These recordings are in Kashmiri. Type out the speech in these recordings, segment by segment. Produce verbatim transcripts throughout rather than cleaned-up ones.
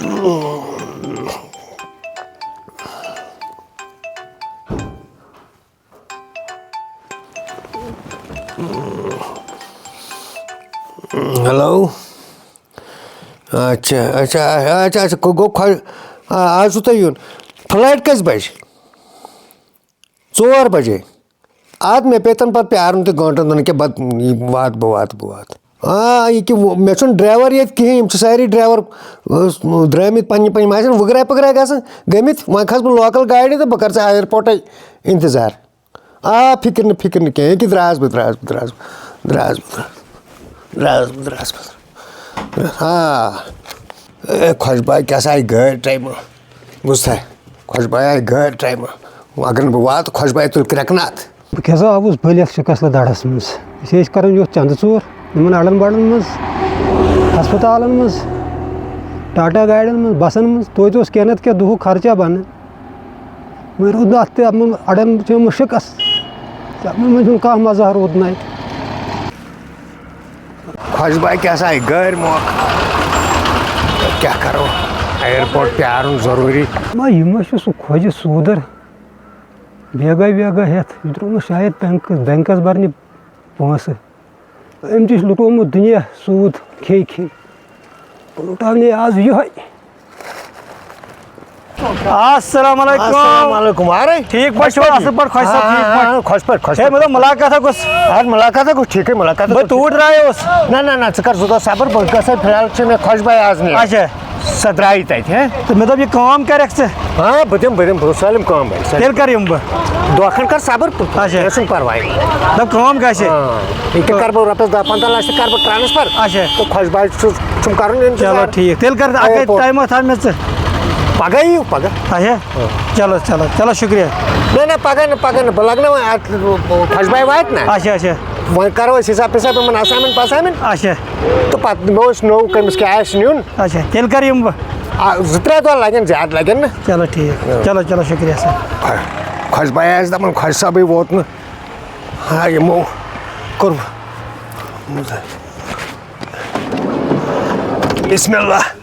ہیلو۔ اچھا، اچھا، اچھا، اچھا، گوٚو، گوٚو خۄ-، آ، آز چھُو تۄہہِ یُن۔ فلایٹ کٔژِ بجہِ؟ ژور بجے۔ اَدٕ مےٚ پیٚیہِ تَنہٕ پَتہٕ پیٛارُن تہِ گٲنٛٹَن دۄن کیٛاہ، بہٕ، یہِ واتہٕ، بہٕ واتہٕ، بہٕ واتہٕ۔ آ، یہِ کہِ وۄ-، مےٚ چھُنہٕ ڈرٛایوَر ییٚتہِ کِہیٖنۍ، یِم چھِ سٲری ڈرٛایوَر، ٲس، درٛٲمٕتۍ پنٛنہِ پنٛنہِ، یِم آسن وٕگراے پٕگراے گژھان، گٔمٕتۍ۔ وۄنۍ کھَسہٕ بہٕ لوکَل گاڑِ تہٕ بہٕ کَرٕ ژےٚ اَیَرپوٹَے اِنتظار۔ آ، فِکر نہٕ، فِکر نہٕ کینٛہہ، ییٚکیٛاہ درٛاس بہٕ، درٛاس بہٕ، درٛاس بہٕ، درٛاس بہٕ، درٛاس بہٕ، درٛاس بہٕ۔ آ، اے، خۄش باے کیٛاہ سا آیہِ گٲڑۍ ٹایمہٕ؟ بوٗزتھا؟ خۄش باے آیہِ گٲڑۍ ٹایمہٕ۔ اگر نہٕ بہٕ واتہٕ، خۄش باے تُلہِ کرٛٮ۪کہٕ ناتھ۔ بہٕ کیٛاہ سا آوُس بٔلِتھ شِکَس لہٕ دَڑَس منٛز۔ أسۍ ٲسۍ کَران یُتھ چَندٕ ژوٗر یِمَن اَڑَن بَڑَن منٛز، ہَسپَتالَن منٛز، ٹاٹا گاڑٮ۪ن منٛز، بَسَن منٛز۔ توتہِ اوس کینٛہہ نَتہٕ کینٛہہ دُہُک خرچہ بَنان۔ وۄنۍ روٗد نہٕ اَتھ تہِ، اَتھ منٛز اَڑَن چھِ مُشک اَس-، اَتھ منٛز چھُنہٕ کانٛہہ مَزٕ روٗدنَے۔ خۄش باے کیٛاہ سا آیہِ گٲڑۍ موقعہٕ۔ کیٛاہ کَرو؟ اَیَرپورٹ پیٛارُن ضروٗری۔ ما یہِ ما چھُ سُہ خۄجہِ سوٗدَر؟ بیگا ویگا ہٮ۪تھ، یہِ ترٛوومُت شاید بینکَس، بینکَس بَرنہِ پونٛسہٕ۔ أمۍ تہِ چھُ لُٹومُت دُنیا سوٗد کھے کھے۔ بہٕ لُٹاونَے آز یِہوٚے۔ السلام علیکم۔ السلام علیکم۔ وارے؟ ٹھیٖک پٲٹھۍ چھِو؟ اَصٕل پٲٹھۍ، خۄش صٲب، ہاں، ٹھیٖک ہاں، پٲٹھۍ؟ ہاں، خۄش پٲٹھۍ، خۄش ہے، پٲٹھۍ۔ مطلب، مُلاقات ہا گوٚژھ۔ اَدٕ مُلاقات ہا گوٚژھ، ٹھیٖکٕے مُلاقات ہا بہٕ گوٚژھ۔ توٗرۍ درٛایوس۔ نہ، نہ، نہ، ژٕ کر زٕ دۄہ صبر، بہٕ گژھٕ فِلحال چھِ مےٚ خۄش باے آز نِنۍ۔ اچھا۔ سۄ درٛایہِ تَتہِ، ہہ؟ تہٕ مےٚ دوٚپ، یہِ کٲم کر اَکھ ژٕ؟ ہاں، بہٕ دِمہٕ، بہٕ دِمہٕ، بہٕ سٲلِم کٲم بَنہِ، سٲلِم۔ تیٚلہِ کر یِمہٕ بہٕ؟ دۄہ کھنٛڈ کر صبر، اچھا۔ کینٛہہ چھُنہٕ پرواے۔ دَپ کٲم گژھِ۔ ہاں، یہِ کیٛاہ کَرٕ بہٕ رۄپیَس دَہ پنٛداہ لَچھ تہٕ کَرٕ بہٕ ٹرٛانسفر۔ اچھا۔ تہٕ خۄش باے چھُ، چھُم کَرُن اِنتظار۔ چلو ٹھیٖک، تیٚلہِ کر اَکے airport۔ ٹایمہ تھاو مےٚ ژٕ۔ پگاہ یِیِو، پگاہ۔ اچھا۔ ہاں۔ چلو، چلو، چلو، شُکریہ۔ نہ، نہ، پگاہ نہٕ، پگاہ نہٕ، بہٕ لَگناوَن اَتھ، خۄش باے واتہِ نہ۔ اچھا، اچھا۔ وۄنۍ کَرو أسۍ حِساب پِساب یِمَن assignment پَساینمنٹ۔ اچھا۔ تہٕ پَتہٕ نِمو أسۍ نوٚو کٔمِس کیٛاہ آسہِ نیُن۔ اچھا، تیٚلہِ کر یِمہٕ بہٕ؟ آ، زٕ ترٛےٚ دۄہ لَگن، زیادٕ لَگن نہٕ۔ چلو ٹھیٖک۔ چلو، چلو، شُکریہ سر۔ خۄش باے آسہِ دَپان، خۄش صٲبٕے ووت نہٕ۔ ہا، یِمو کوٚر۔ بسم اللہ۔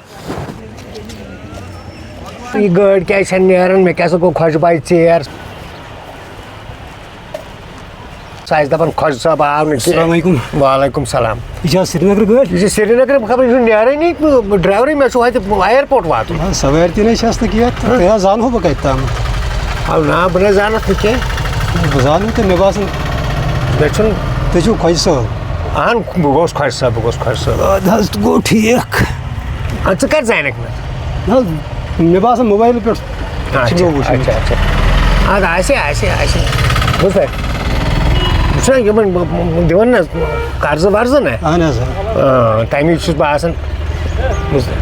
یہِ گٲڑۍ کیٛازِ چھَنہٕ نیران؟ مےٚ کیٛاہ سا گوٚو خۄش باے ژیر؟ سُہ آسہِ دَپان، خۄش صٲب آو نہٕ کینٛہہ۔ السلام علیکم۔ وعلیکم السلام۔ یہِ چھا سرینگرٕ گٲڑۍ؟ یہِ چھِ سرینگرٕ، خبر یہِ چھُنہٕ نیرٲنی، ڈرٛایورٕے، مےٚ چھُ وۄنۍ ڈرٛایورٕے مےٚ چھُ وۄنۍ تہِ airport واتُن۔ آ، سوارِ تہِ نَے چھَس نہٕ کینٛہہ، تہٕ تۄہہِ حظ زانہو بہٕ کَتہِ تام۔ آ، نا، بہٕ نَے زانَتھ نہٕ کینٛہہ۔ بہٕ زانہٕ تہٕ مےٚ باسان، مےٚ چھُنہٕ۔ تُہۍ چھِو خۄجہِ صٲب؟ اَہَن، بہٕ گوٚوُس خۄجہِ صٲب، بہٕ گوٚوُس خۄجہِ صٲب۔ اَدٕ حظ، گوٚو ٹھیٖک۔ اَدٕ ژٕ کَتہِ زانَکھ مےٚ؟ نہ حظ، مےٚ باسان موبایلہٕ پٮ۪ٹھ چھِ اچھا، مےٚ وٕچھمٕتۍ۔ اچھا، اچھا۔ اَدٕ آسہِ، آسہِ، آسہِ۔ بوٗزتھا؟ وٕچھ سا، یِمَن دِوان نہ قرضہٕ ورضہٕ نہ؟ اہن حظ، آ۔ آ، تَمی چھُس بہٕ آسان۔ بوٗزتھا؟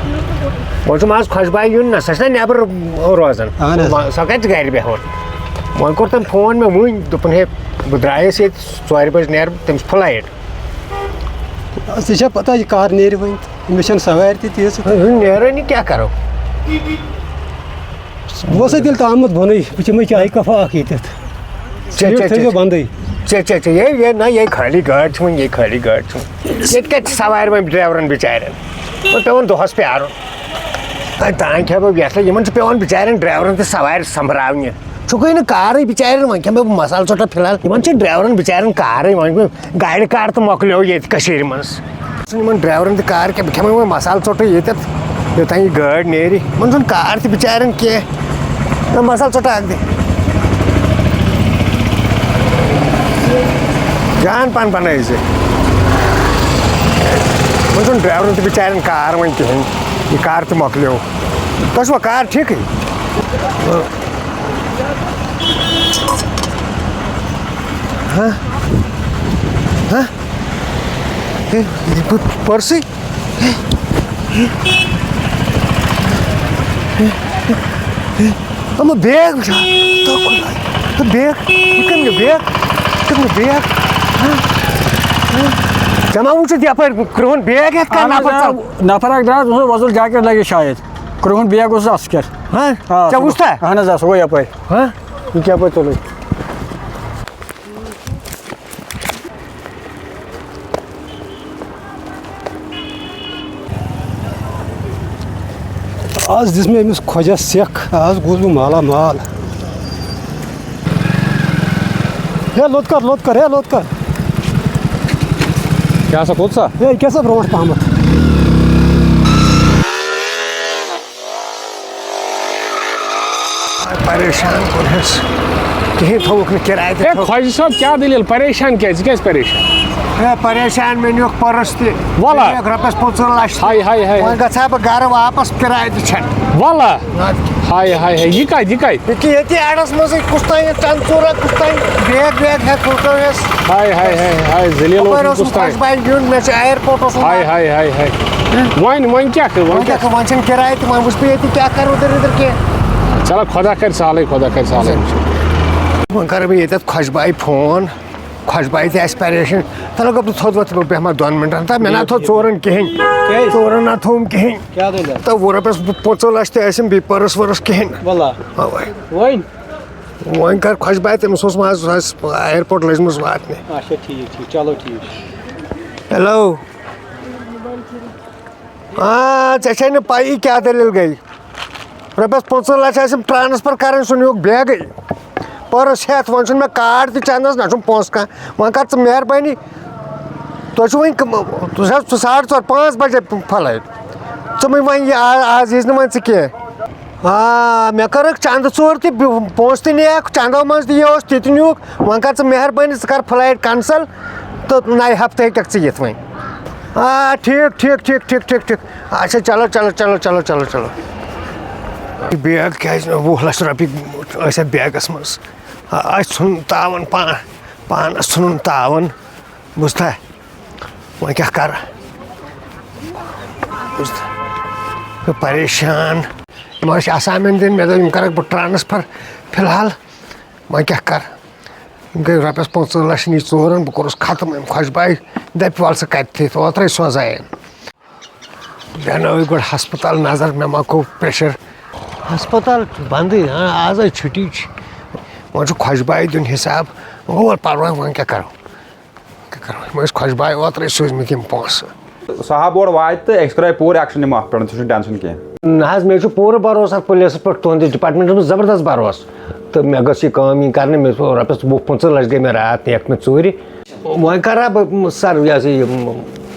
وۄنۍ چھُم آز خۄش باے یُن نہ، سۄ چھِ نہ نٮ۪بر روزان۔ اہن حظ۔ وۄنۍ سۄ کَتہِ گرِ بیٚہوان؟ وۄنۍ کوٚر تٔمۍ فون مےٚ وٕنۍ، دوٚپُن، ہے، بہٕ درٛایس ییٚتہِ ژورِ بجہِ نیرٕ، تٔمِس فلایٹ۔ ژےٚ چھےٚ پتہ یہِ کر نیرِ وۄنۍ؟ مےٚ چھَنہٕ سوارِ تہِ تیٖژ۔ نیرٲنی کیٛاہ کرو؟ بہٕ اوسَے تیٚلہِ تامَتھ بۄنٕے، بہٕ چٮ۪مَے چایہِ کَپا اَکھ ییٚتٮ۪تھ۔ چےٚ، سیٖٹ چےٚ، تھٲیزیو چےٚ۔ بنٛدٕے۔ چےٚ، چےٚ، چےٚ، یے، یے، نہ، یے خٲلی گٲڑۍ چھِ وۄنۍ، یے خٲلی گٲڑۍ چھِ وۄنۍ۔ ییٚتہِ کَتہِ چھِ سوارِ وۄنۍ ڈرٛیورَن بِچارٮ۪ن؟ وۄنۍ پٮ۪وان دۄہَس پیٛارُن۔ وۄنۍ تام کھٮ۪مو یَتھ، یِمَن چھِ پٮ۪وان بِچارٮ۪ن ڈرٛیورَن تہِ سوارِ سنٛبراونہِ۔ چھُکھٕے نہٕ کارٕے بِچارٮ۪ن، وۄنۍ کھٮ۪مہٕ بہٕ مصالہٕ ژوٚٹا فِلحال۔ یِمَن چھِ ڈرٛیورَن بِچارٮ۪ن کارٕے، وۄنۍ گوٚو گاڑِ کار تہٕ مۄکلیو ییٚتہِ کٔشیٖرِ منٛز۔ چھُنہٕ یِمَن ڈرٛیورَن تہِ کار کینٛہہ، بہٕ کھٮ۪مہٕ وۄنۍ مصالہٕ ژوٚٹٕے ییٚتٮ۪تھ، یوٚتام یہِ گٲڑۍ نیرِ۔ یِمَن چھُنہٕ کار تہِ بِچارٮ۪ن کینٛہہ۔ نہ، مصالہٕ ژوٚٹا اَکھ دِ۔ جان پَہَن بَنٲیِو زِ۔ وۄنۍ چھُنہٕ ڈرٛیورَن تہِ بِچارٮ۪ن کار وۄنۍ کِہیٖنۍ، یہِ کار تہِ مۄکلیو۔ تۄہہِ چھُوا کار ٹھیٖکٕے؟ ہہ؟ ہہ؟ ہے، یہِ بہٕ پٔرسٕے؟ اما بیگ وٕچھ ہا۔ تو خۄداے۔ تو بیگ۔ یہِ کَمہِ نیوٗ بیگ؟ یہِ کَمہِ نیوٗ بیگ؟ ہہ؟ ہہ؟ ژےٚ ما وٕچھُتھ یَپٲرۍ کرٛہُن بیگ ہٮ۪تھ کانٛہہ اہن حظ، نفر آ، ژاو؟ نفر اکھ درٛاو، اوس وۄزُل جاکیٹ لٲگِتھ شاید۔ کرٛہُن بیگ اوس اَتھ کیٛاہ؟ ہہ؟ آ، ژےٚ سُہ وٕچھتھا؟ اہن حظ، آ، سُہ گوٚو یَپٲرۍ۔ ہہ؟ یہِ کیٛاہ پٲٹھۍ تُلُن؟ آز دِژ مےٚ أمِس خۄجَس سٮ۪کھ، آز گوس بہٕ مالا مال۔ ہے لوٚت کر، لوٚت کر، ہے لوٚت کر۔ کیٛاہ سا، کوٚت سا؟ ہے، یہِ کیٛاہ سا برونٛٹھ پہمتھ؟ پریشان کوٚرہَس، کِہیٖنۍ تھوٚوُکھ نہٕ کِراے تہِ ہے تھوٚو۔ خۄجہِ صٲب، کیٛاہ دٔلیٖل؟ پریشان کیٛازِ؟ ژٕ کیٛازِ پریشان؟ ہے پریشان، مےٚ نیوٗکھ پٔرٕس تہِ، وَلہ۔ مےٚ نیوٗکھ رۄپیَس پٕنٛژٕہ لَچھ تہِ۔ ہاے، ہاے، ہاے، ہاے۔ وۄنۍ گژھٕ ہا بہٕ گَرٕ واپَس، کِراے تہِ چھَنہٕ۔ وَلہ۔ نَتہٕ کیٛاہ۔ ہاے، ہاے، ہاے، یہِ کَتہِ، یہِ کَتہِ؟ ییٚکیٛاہ ییٚتی اَڈَس منٛزٕے کُس تام یہِ چَنٛدٕ ژوٗرا، کُس تام بیگ ویگ ہٮ۪تھ تُلتو یَس۔ ہاے، ہاے، ہاے، ہاے، ذٔلیٖل ہُپٲرۍ اوسُم اوسُم کُس تام۔ خۄش بایہِ نیُن، مےٚ چھُ اَیَرپوٹ اوسُم ہاے، واتُن۔ ہاے، ہاے، ہاے۔ وۄنۍ، وۄنۍ کیٛاہ کَرٕ، وۄنۍ وۄنۍ کیٛاہ کیٛاہ کَرٕ، وۄنۍ چھَنہٕ کِراے تہِ، وۄنۍ وٕچھ بہٕ ییٚتی کیٛاہ کَرٕ اُدٕر اِدٕر کینٛہہ۔ چلو، خۄدا کَرِ سہلٕے، خۄدا کَرِ سہلٕے۔ وۄنۍ کَرٕ بہٕ ییٚتٮ۪تھ خۄش بایہِ فون۔ خۄش بایہِ تہِ آسہِ پریشان۔ تَلہٕ گوٚو بہٕ تھوٚد وۄتھ، بہٕ بیٚہمہٕ ہا دۄن مِنٹَن۔ تہٕ مےٚ نہ تھوٚو ژورَن کِہیٖنۍ۔ کیٛازِ؟ ژورَن نہ تھوٚوُم کِہیٖنۍ۔ کیٛاہ دٔلیٖل؟ تہٕ وُہ رۄپیَس پٕنٛژٕہ لَچھ تہِ ٲسِم، بیٚیہِ پٔرٕس ؤرٕس کِہیٖنۍ۔ وَلہ۔ اَوَے۔ وۄنۍ؟ وۄنۍ کَر خۄش بایہِ، تٔمِس اوس منٛز، سُہ آسہِ اَیَرپورٹ لٔجمٕژ واتنہِ۔ اچھا، ٹھیٖک، ٹھیٖک، چلو، ٹھیٖک۔ ہیلو۔ آ، ژےٚ چھے نہٕ پَیی کیٛاہ دٔلیٖل گٔے۔ رۄپیَس پٕنٛژٕہ لَچھ ٲسِم ٹرٛانسفَر کَرٕنۍ، سُہ نیوٗکھ بیگٕے۔ پٔرٕس ہٮ۪تھ، وۄنۍ چھُنہٕ مےٚ کارڈ تہِ چَندَس، نہ چھُم پونٛسہٕ کانٛہہ۔ وۄنۍ کَر ژٕ مہربٲنی، تُہۍ چھُو وۄنۍ کٕم-، تُہۍ چھِو ساڑٕ ژور، پانٛژھ بَجے فٕلایِٹ۔ ژٕ مےٚ وۄنۍ یہِ آ-، آز ییٖزِ نہٕ وۄنۍ ژٕ کینٛہہ۔ آ، مےٚ کٔرٕکھ چَندٕ ژوٗر تہِ، بِ-، پونٛسہٕ تہِ نِیَکھ، چَندو منٛز تہِ یہِ اوس تہِ تہِ نیوٗکھ۔ وۄنۍ کَر ژٕ مہربٲنی، ژٕ کَر فٕلایٹ کٮ۪نسَل تہٕ نَیہِ ہفتہٕ ہیٚکَکھ ژٕ یِتھ وۄنۍ۔ آ، ٹھیٖک، ٹھیٖک، ٹھیٖک، ٹھیٖک، ٹھیٖک، ٹھیٖک۔ اچھا، چلو، چلو، چلو۔ یہِ بیگ کیٛازِ نہٕ وُہ لَچھ رۄپیہِ ٲسۍ اَتھ بیگَس منٛز؟ آ، اَسہِ ژھُن تاوَن پا-، پانَس ژھُنُن تاوَن، بوٗزتھا؟ وۄنۍ کیٛاہ کَرٕ؟ بوٗزتھا؟ بہٕ پریشان۔ یِم ٲسۍ assignment دِنۍ، مےٚ دوٚپ، یِم کَرَکھ بہٕ transfer فی الحال۔ وۄنۍ کیٛاہ کَرٕ؟ یِم گٔے رۄپیَس پٕنٛژٕہ لَچھ نی ژورَن، بہٕ کوٚرُس ختم أمۍ خۄش بایہِ، دَپہِ وَلہٕ ژٕ کَتہِ تھٲیِتھ، اوترَے سوزایَن۔ دیٛانٲوِتھ گۄڈٕ ہسپتال نظر، مےٚ ما گوٚو pressure۔ ہسپتال چھُ بنٛدٕے، ہاں، آز حظ چھُٹی چھِ۔ وۄنۍ چھُ خۄش بایہِ دیُن حساب۔ وۄنۍ گوٚو وَلہٕ پَرواے، وۄنۍ کیٛاہ کَرو؟ کیٛاہ کَرو؟ یِم ٲسۍ خۄش بایہِ اوترَے سوٗزمٕتۍ یِم پونٛسہٕ۔ صاحب اورٕ واتہِ تہٕ أسۍ کَرو پوٗرٕ action، نِمو اَتھ پٮ۪ٹھ، ژٕ چھُنہٕ tension کینٛہہ۔ نہ حظ، مےٚ چھُ پوٗرٕ بھروسہٕ اَتھ پُلیٖسَس پٮ۪ٹھ، تُہٕنٛدِس department-س منٛز زبردست بھروسہٕ۔ تہٕ مےٚ گٔژھ یہِ کٲم یِنۍ کَرنہٕ، مےٚ چھُ رۄپیَس وُہ پٕنٛژٕہ لَچھ گٔے مےٚ راتھ نِیَکھ مےٚ ژوٗرِ۔ وۄنۍ کَرٕ ہا بہٕ، سَر، یہِ ہسا یہِ،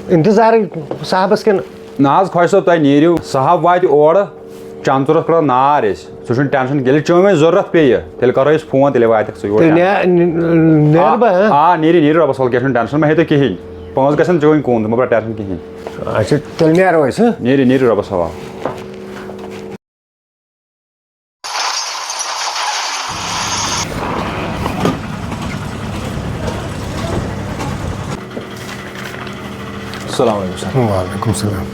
اِنتظارٕے صاحبَس کِنہٕ؟ نہ حظ، خۄش صٲب، تُہۍ نیٖرِو۔ صاحب واتہِ اورٕ، چَنہٕ ژورَس پٮ۪ٹھ نار أسۍ۔ ژٕ چھُنہٕ tension کینٛہہ۔ ییٚلہِ چٲنۍ وۄنۍ ضروٗرت پیٚیہِ، تیٚلہِ کَرو أسۍ فون، تیٚلہِ واتٮ۪کھ ژٕ یور۔ تیٚلہِ نیر-، نیر-، نیرٕ بہٕ، ہاں؟ آ، نیٖرِو، نیٖرِو، رۄبَس حوالہٕ، کینٛہہ چھُنہٕ tension، مہ ہیٚیِو تُہۍ کِہیٖنۍ۔ پونٛسہٕ گژھن چٲنۍ کُن، ژٕ مہ بَر tension کِہیٖنۍ۔ اچھا، تیٚلہِ نیرو أسۍ، ہاں؟ نیٖرِو، نیٖرِو، رۄبَس حوالہٕ۔ السلام علیکم سر۔ وعلیکم السلام۔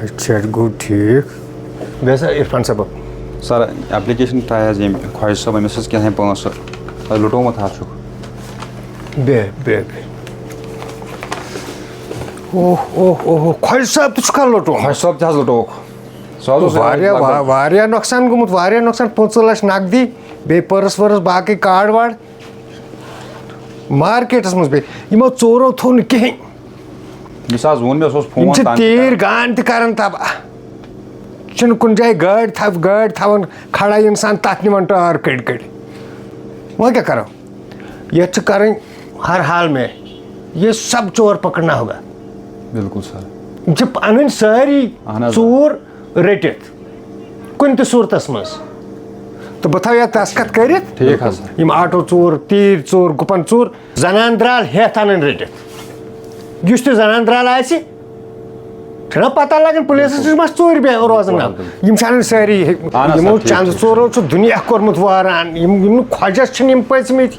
اچھا، گوٚو ٹھیٖک۔ بیٚیہِ سا عرفان صٲب۔ سر، application تۄہہِ حظ ییٚمہِ خۄجہِ صٲب، أمِس ٲس کینٛہہ تام پونٛسہٕ، تۄہہِ لُٹومُت حظ چھُکھ۔ بیٚہہ، بیٚہہ، بیٚہہ۔ اوہ، اوہ، اوہ، اوہ، خۄجہِ صٲب تہِ چھُکھا لُٹومُت؟ خۄجہِ صٲب تہِ حظ لُٹووُکھ۔ سُہ حظ اوس واریاہ، لگ بگ وا-، واریاہ نۄقصان گوٚمُت، واریاہ نۄقصان۔ پٕنٛژٕہ لَچھ نقدی، بیٚیہِ پٔرٕس ؤرٕس، باقٕے کارڈ وارڈ۔ مارکیٹَس منٛز بیٚیہِ یِمو ژورو تھوٚو نہٕ کِہیٖنۍ۔ یُس حظ ووٚن مےٚ، سُہ اوس یِم فون چھِ تَنہٕ تہِ تیٖرۍ کران۔ گان تہِ کران تباہ۔ چھِنہٕ کُنہِ جایہِ گٲڑۍ تھاو-، گٲڑۍ تھاوان کھڑا اِنسان، تَتھ نِوان ٹٲر کٔڑۍ کٔڑۍ۔ وۄنۍ کیٛاہ کرو؟ یَتھ چھِ کرٕنۍ ہر حال میں، یہ سب چور پکڑنا ہوگا۔ بِلکُل سر۔ یِم چھِ اَنٕنۍ سٲری اہن حظ۔ ژوٗر رٔٹِتھ کُنہِ تہِ صوٗرتس منٛز۔ تہٕ بہٕ تھاوٕ یَتھ دستخط کٔرِتھ۔ ٹھیٖک حظ۔ یِم آٹو ژوٗر، تیٖرۍ ژوٗر، گُپن ژوٗر، زنان درال ہٮ۪تھ اَنٕنۍ رٔٹِتھ۔ یُس تہِ زنان درال آسہِ، چھُنہ پتہ لگان پُلیٖسَس نِش ما چھِ ژوٗرِ بیٚہوان روزان۔ بِلکُل۔ یِم چھِ اَنٕنۍ سٲری۔ اہن حظ، یِمو سر، ٹھیٖک، چندٕ ٹھیٖک۔ ژورو چھُ دُنیا کوٚرمُت وٲران۔ یِم، یِم نہٕ خۄجَس چھِنہٕ یِم پٔژھمٕتۍ۔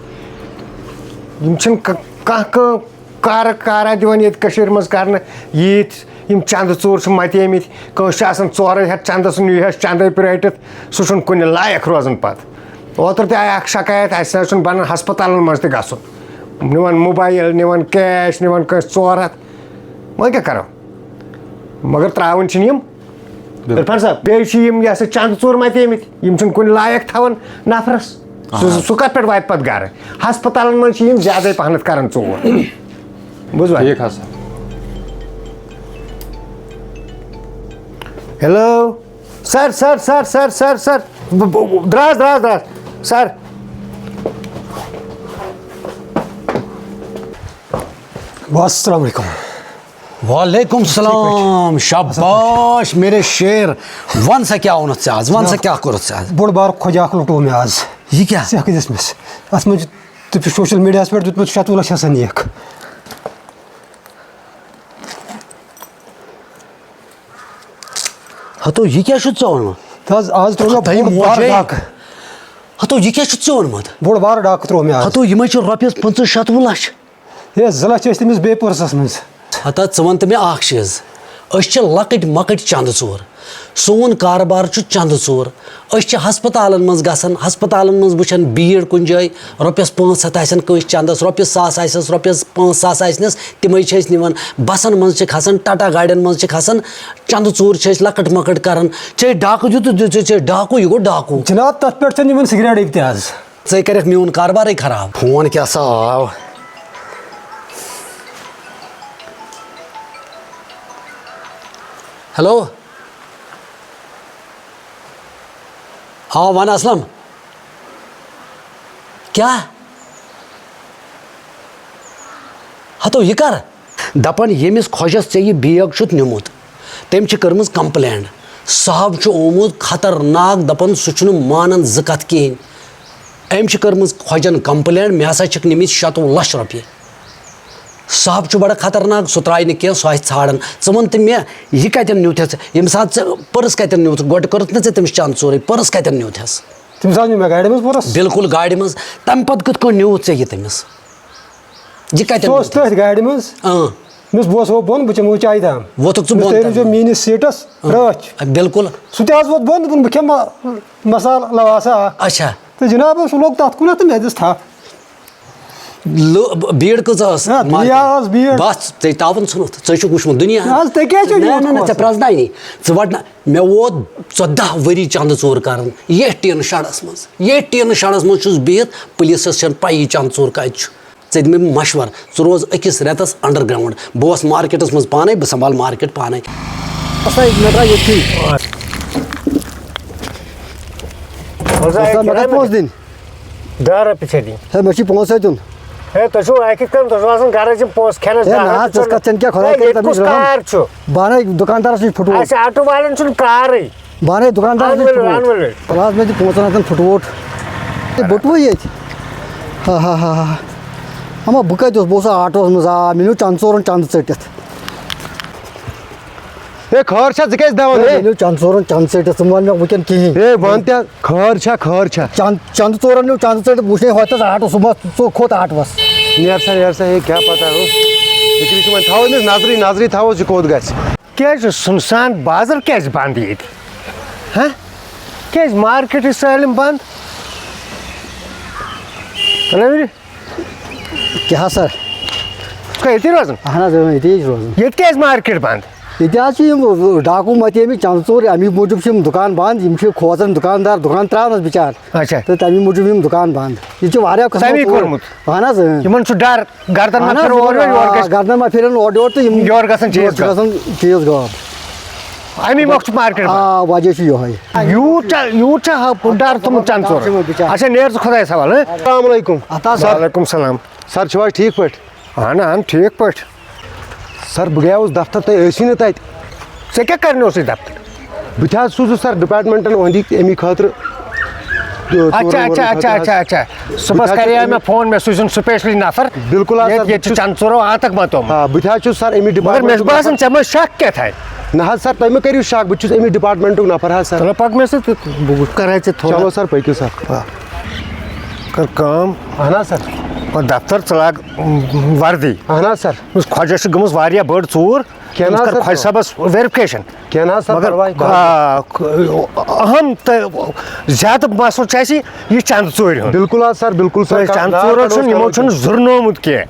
یِم چھِنہٕ ک-، کانٛہہ کٲم کارٕ کارا دِوان ییٚتہِ کٔشیٖرِ منٛز کرنہٕ۔ ییٖتۍ یِم چندٕ ژوٗر چھِ مَتیمٕتۍ، کٲنٛسہِ چھِ آسان ژورَے ہَتھ چندَس، نِیہِ ہَس چندَے پرٛٲٹِتھ، سُہ چھُنہٕ کُنہِ لایق روزان پَتہٕ۔ اوترٕ تہِ آیہِ اکھ شکایت، اَسہِ نہ حظ چھُنہٕ بَنان ہسپتالَن منٛز تہِ گژھُن۔ نِوان موبایل، نِوان کیش، نِوان کٲنٛسہِ ژور ہَتھ۔ وۄنۍ کیٛاہ کَرو؟ مگر ترٛاوان چھِنہٕ یِم۔ بِلکُل۔ عرفان صٲب، بیٚیہِ چھِ یِم، یہِ ہسا، چندٕ ژوٗر مَتیمٕتۍ، یِم چھِنہٕ کُنہِ لایق تھاوان نفرَس۔ سُہ سُہ کَتھ پٮ۪ٹھ واتہِ پَتہٕ گَرٕ؟ ہسپتالَن منٛز چھِ یِم زیادَے پَہنَتھ کَران ژوٗر۔ بوٗزوا؟ ٹھیٖک حظ سَر۔ ہیلو۔ سَر، سَر، سَر، سَر، سَر، سَر۔ بہٕ، بہٕ، بہٕ، درٛاس، درٛاس، درٛاس۔ سَر۔ بس، السلام علیکم۔ وعلیکم السلام۔ شاباش میرے شیر۔ وَن سا کیٛاہ اوٚنُتھ ژےٚ آز؟ وَن سا کیٛاہ کوٚرُتھ ژےٚ آز؟ بوٚڑ بار کھۄجہِ اکھ لوٚٹوو مےٚ آز۔ یہِ کیٛاہ؟ ژٕ ہٮ۪کھ دِژمٕژ۔ اَتھ منٛز چھُ، تُہۍ چھِو سوشل میڈیاہَس پٮ۪ٹھ دیُتمُت شَتوُہ لَچھ ہسا نِیَکھ۔ ہتو، یہِ کیٛاہ چھُتھ ژےٚ اوٚنمُت؟ تہٕ حظ، آز ترٛوو مےٚ ہتاے بوٚڑ بار موجے۔ ڈاکہٕ۔ ہتو، یہِ کیٛاہ چھُتھ ژےٚ اوٚنمُت؟ بوٚڑ بار ڈاکہٕ ترٛوو مےٚ آز۔ ہتو، یِمے چھِ رۄپیَس پٕنٛژٕہ شَتوُہ لَچھ۔ ہے، زٕ لَچھ ٲسۍ تٔمِس بیٚیہِ پٔرسَس منٛز۔ ہتا، ژٕ وَن تہٕ مےٚ اَکھ چیٖز۔ أسۍ چھِ لۄکٕٹۍ مۄکٕٹۍ چندٕ ژوٗر۔ سون کاربار چھُ چندٕ ژوٗر۔ أسۍ چھِ ہسپتالن منٛز گژھان، ہسپتالن منٛز وٕچھان بیٖڑ کُنہِ جایہِ، رۄپیَس پانٛژھ ہَتھ آسن کٲنٛسہِ چندس، رۄپیَس ساس آسٮ۪س، رۄپیَس پانٛژھ ساس آسنَس، تِمے چھِ أسۍ نِوان۔ بسن منٛز چھِ کھسان، ٹاٹا گاڑٮ۪ن منٛز چھِ کھسان، چندٕ ژوٗر چھِ أسۍ لۄکٕٹ مۄکٕٹ کران۔ ژےٚ ڈاکہٕ دیُتُتھ، دیُت ژےٚ، ژےٚ ڈاکہٕ، یہِ گوٚو ڈاکہٕ۔ جناب، تتھ پٮ۪ٹھ چھِ نِوان سگریٹٕے تہِ حظ۔ ژےٚ کَرٮ۪کھ میون کاربارٕے خراب۔ فون کیٛاہ سا آو؟ ہیلو۔ آ، وَن اسلم۔ کیٛاہ؟ ہتو، یہِ کر؟ دپان، ییٚمِس خۄجس ژےٚ یہِ بیگ چھُتھ نیوٗمُت، تٔمۍ چھِ کٔرمٕژ complaint۔ صاحب چھُ آمُت خطرناک، دپان، سُہ چھُنہٕ مانان زٕ کتھ کِہینۍ۔ أمۍ چھِ کٔرمٕژ خۄجن complaint، مےٚ ہسا چھِکھ نِمٕتۍ شَتوُہ لَچھ رۄپیہِ۔ صاحب چھُ بڑٕ خطرناک، سُہ ترٛایہِ نہٕ کینٛہہ، سُہ آسہِ ژھانڈان۔ ژٕ وَن تہٕ مےٚ، یہِ کَتٮ۪ن نیوٗتھس؟ ییٚمہِ ساتہٕ ژٕ purse کَتٮ۪ن نیوٗتھ؟ گۄڈٕ کٔرٕتھ نہٕ ژےٚ تٔمِس چند ژورٕے، purse کَتٮ۪ن نیوٗتھس؟ تٔمِس حظ نیوٗ مےٚ گاڑِ منٛز purse۔ بِلکُل، گاڑِ منٛز۔ تَمہِ پَتہٕ کِتھ کٔنۍ نیوٗتھ ژےٚ یہِ تٔمِس؟ یہِ کَتٮ۪ن سُہ اوس نیوٗتھ؟ تٔتھۍ گاڑِ منٛز۔ اۭں۔ مےٚ دوٚپُس، "بہٕ وَسہٕ ہو بۄن، بہٕ چَمہٕ ہو چایہِ دام۔" ووٚتھُکھ ژٕ مےٚ دوٚپُس، بۄن "تُہۍ روٗزیو تَمہِ؟ میٛٲنِس سیٖٹَس رٲچھ۔" بِلکُل۔ سُہ تہِ حظ ووٚتھ بۄن، دوٚپُن، "بہٕ کھٮ۪مہٕ ما-، مسالہٕ لَواسا اَکھ۔" اچھا۔ تہٕ جِناب اوس سُہ لوٚگ تَتھ کُنَتھ تہٕ مےٚ دِژ تھَپھ۔ لو-، بیٖڑ کۭژاہ ٲس؟ نہ، مارکیٹ؟ دُنیا ٲس بیٖڑ۔ بس، ژےٚ تاوَن ژھُنُتھ، ژےٚ چھُکھ وٕچھمُت دُنیا۔ نہ حظ، تُہۍ کیٛازِ چھِو نہ، یوٗت نہ، نہ، ژےٚ کھوژان؟ پرٛزناے نہٕ۔ ژٕ وَٹ نہ، مےٚ ووت ژۄداہ ؤری چندٕ ژوٗر کران۔ ییٚتھۍ ٹیٖنہٕ شڈس منٛز، ییٚتھۍ ٹیٖنہٕ شڈس منٛز چھُس بِہِتھ، پُلیٖسس چھَنہٕ پَیی چندٕ ژوٗر کَتہِ چھُ۔ ژےٚ دِ مےٚ مشورٕ، ژٕ روز أکِس رٮ۪تس underground۔ بہٕ وَسہٕ مارکیٹس منٛز پانے، بہٕ سنبھال مارکیٹ پانے۔ بس، یہِ مےٚ درٛاو ییٚتھی۔ وۄنۍ زن وۄنۍ زن مےٚ کَتہِ پونٛسہٕ دِنۍ؟ دَہ رۄپیہِ چھےٚ دِنۍ۔ ہے، مےٚ چھِ پونٛسہٕ اَتہِ دیُن۔ ہے، تُہۍ چھِو اَکہِ کَم، تُہۍ چھِو آسان گَرَس یِم پونٛسہٕ کھٮ۪نَس ہے، دَہ نہ رۄپیہِ حظ، ژٕ چھِو کَتھ، ژےٚ کیٛاہ خۄداے ہے، کٔرِنۍ ییٚتہِ تَمِچ کُس رحم؟ کار چھُ؟ بہٕ اَنَے دُکاندارَس نِش پھُٹووٹ۔ اَسہِ آٹوٗ والٮ۪ن چھُنہٕ کارٕے۔ بہٕ اَنَے دُکاندارَس اَن نِش ؤلِو، پھُٹووٹ۔ اَن ؤلِو۔ وَلہٕ حظ، مےٚ دِ پونٛسَن ہَتَن پھُٹووٹ۔ ہے، بٔٹوٕ ییٚتہِ۔ ہا، ہا، ہا، ہا۔ اما، بہٕ کَتہِ اوسُس؟ بہٕ اوسُس آٹوٗہَس منٛز۔ آ، مےٚ نیوٗ چَنٛدٕ ژورَن چَنٛدٕ ژٔٹِتھ۔ ہے، خٲر چھا؟ ژٕ کیٛازِ دَوان ہے، مےٚ نیوٗ چَنٛدٕ ژورَن چَنٛدٕ ژٔٹِتھ، ژٕ وَن مےٚ وٕنکٮ۪ن کِہیٖنۍ۔ ہے، وَن تہِ، خٲر چھا، خٲر چھا؟ چَنٛدٕ، چَنٛدٕ ژورَن نیوٗ چَنٛدٕ ژٔٹِتھ، وٕچھ ہے ہوٚتَس آٹوٗ، سُہ ما، سُہ کھوٚت آٹوٗہَس۔ نیر سا، نیر سا، ہے، کیٛاہ پَتہ ہو؟ فِکرِ چھِ وۄنۍ، تھاوو أمِس نظرٕے، نظرٕے تھاووس، یہِ کوٚت گژھِ۔ کیٛازِ چھُ سُنسان بازر کیٛازِ بنٛد ییٚتہِ؟ ہہ؟ کیٛازِ مارکیٹ چھِ سٲلِم بنٛد؟ تنویٖر؟ کیٛاہ سا؟ ژٕ چھُکھا ییٚتی روزان؟ اہن حظ، اۭں، ییٚتی حظ چھُس روزان۔ ییٚتہِ کیٛازِ مارکیٹ بنٛد؟ ییٚتہِ حظ چھِ یِم ڈاکوٗ مَتے مٕتۍ چَنٛدٕ ژوٗر، اَمی موٗجوٗب چھِ یِم دُکان بنٛد، یِم چھِ کھوژان دُکاندار دُکان ترٛاونَس بِچار۔ اچھا۔ تہٕ تَمی موٗجوٗب یِم دُکان بنٛد۔ ییٚتہِ چھِ واریاہ قٕسمو تَمی ژوٗر۔ کوٚرمُت؟ اہن حظ، اۭں۔ یِمَن چھُ ڈَر، گردن ما اہن حظ، پھِرو اورٕ یورٕ، یورٕ آ، گژھِ۔ گردن ما پھِرن اورٕ یورٕ تہٕ یِم یورٕ گژھن چیٖز یورٕ چھِ غٲب۔ گژھن چیٖز غٲب۔ اَمی مۄکھ چھُ مارکیٹ بنٛد۔ آ، وجہ چھُ یِہوٚے۔ یوٗت چھا، یوٗت چھا ہا ڈر تھوٚمُت چَنٛدٕ ژورَن؟ ڈر چھُ یِمَن بِچارَن۔ اچھا، نیر ژٕ خۄدایَس حوالہٕ، ہہ؟ السلام علیکم۔ اَتھ حظ سر۔ وعلیکم السلام۔ سر، چھِو حظ ٹھیٖک پٲٹھۍ؟ اہن، اہن، ٹھیٖک پٲٹھۍ۔ سر، بہٕ گٔیاوُس دفتر، تُہۍ ٲسِو نہٕ تَتہِ۔ ژےٚ کیٛاہ کرنہِ اوسُے دفتر؟ بہٕ تہِ حظ سوٗزُس سر ڈپارٹمنٹن أہٕنٛدِ اَمی خٲطرٕ، یہِ، اچھا، ژورَن اچھا، وورَن اچھا، خٲطرٕ اچھا، حظ۔ اچھا۔ بہٕ صُبحس تہِ حظ کرے چھُس مےٚ فون، مےٚ سوٗزِن specially نفر۔ بِلکُل حظ، ییٚتہِ، سر، ییٚتہِ چھُ بہٕ چھُس چَنٛدٕ ژورو آتک متومُت۔ آ، بہٕ تہِ حظ چھُس سر اَمی مگر مےٚ چھُ ڈپارٹمنٹُک باسان نفر۔ ژےٚ ما شک کیٛاہ تھایہِ؟ نہ حظ سر، تُہۍ مہ کٔرِو شک، بہٕ تہِ چھُس اَمی ڈپارٹمنٹُک نفر حظ سر۔ چلو پَکھ مےٚ سۭتۍ تہٕ بہٕ کرے ژےٚ تھوڑا۔ چلو سر، پٔکِو سر۔ آ۔ کر کٲم۔ اہن حظ سر۔ اور دفتر ژٕ لاگ وردی۔ اہن حظ سر۔ یُس خۄجَس چھِ گٔمٕژ واریاہ بٔڑ ژوٗر۔ کینٛہہ نہ تٔمِس حظ کر سر۔ خۄجہِ صٲبَس ویرِفِکیشن۔ کینٛہہ نہ حظ سر، مگر پرواے۔ آ، اہم تہٕ زیادٕ مسلہٕ چھُ اَسہِ یہِ چندٕ ژوٗرِ ہُنٛد۔ بِلکُل حظ سر، بِلکُل سر۔ تہٕ چندٕ نار ژوٗرَن کڑوس، چھُنہٕ، یِمو کڑوس۔ چھُنہٕ زُرنومُت کینٛہہ۔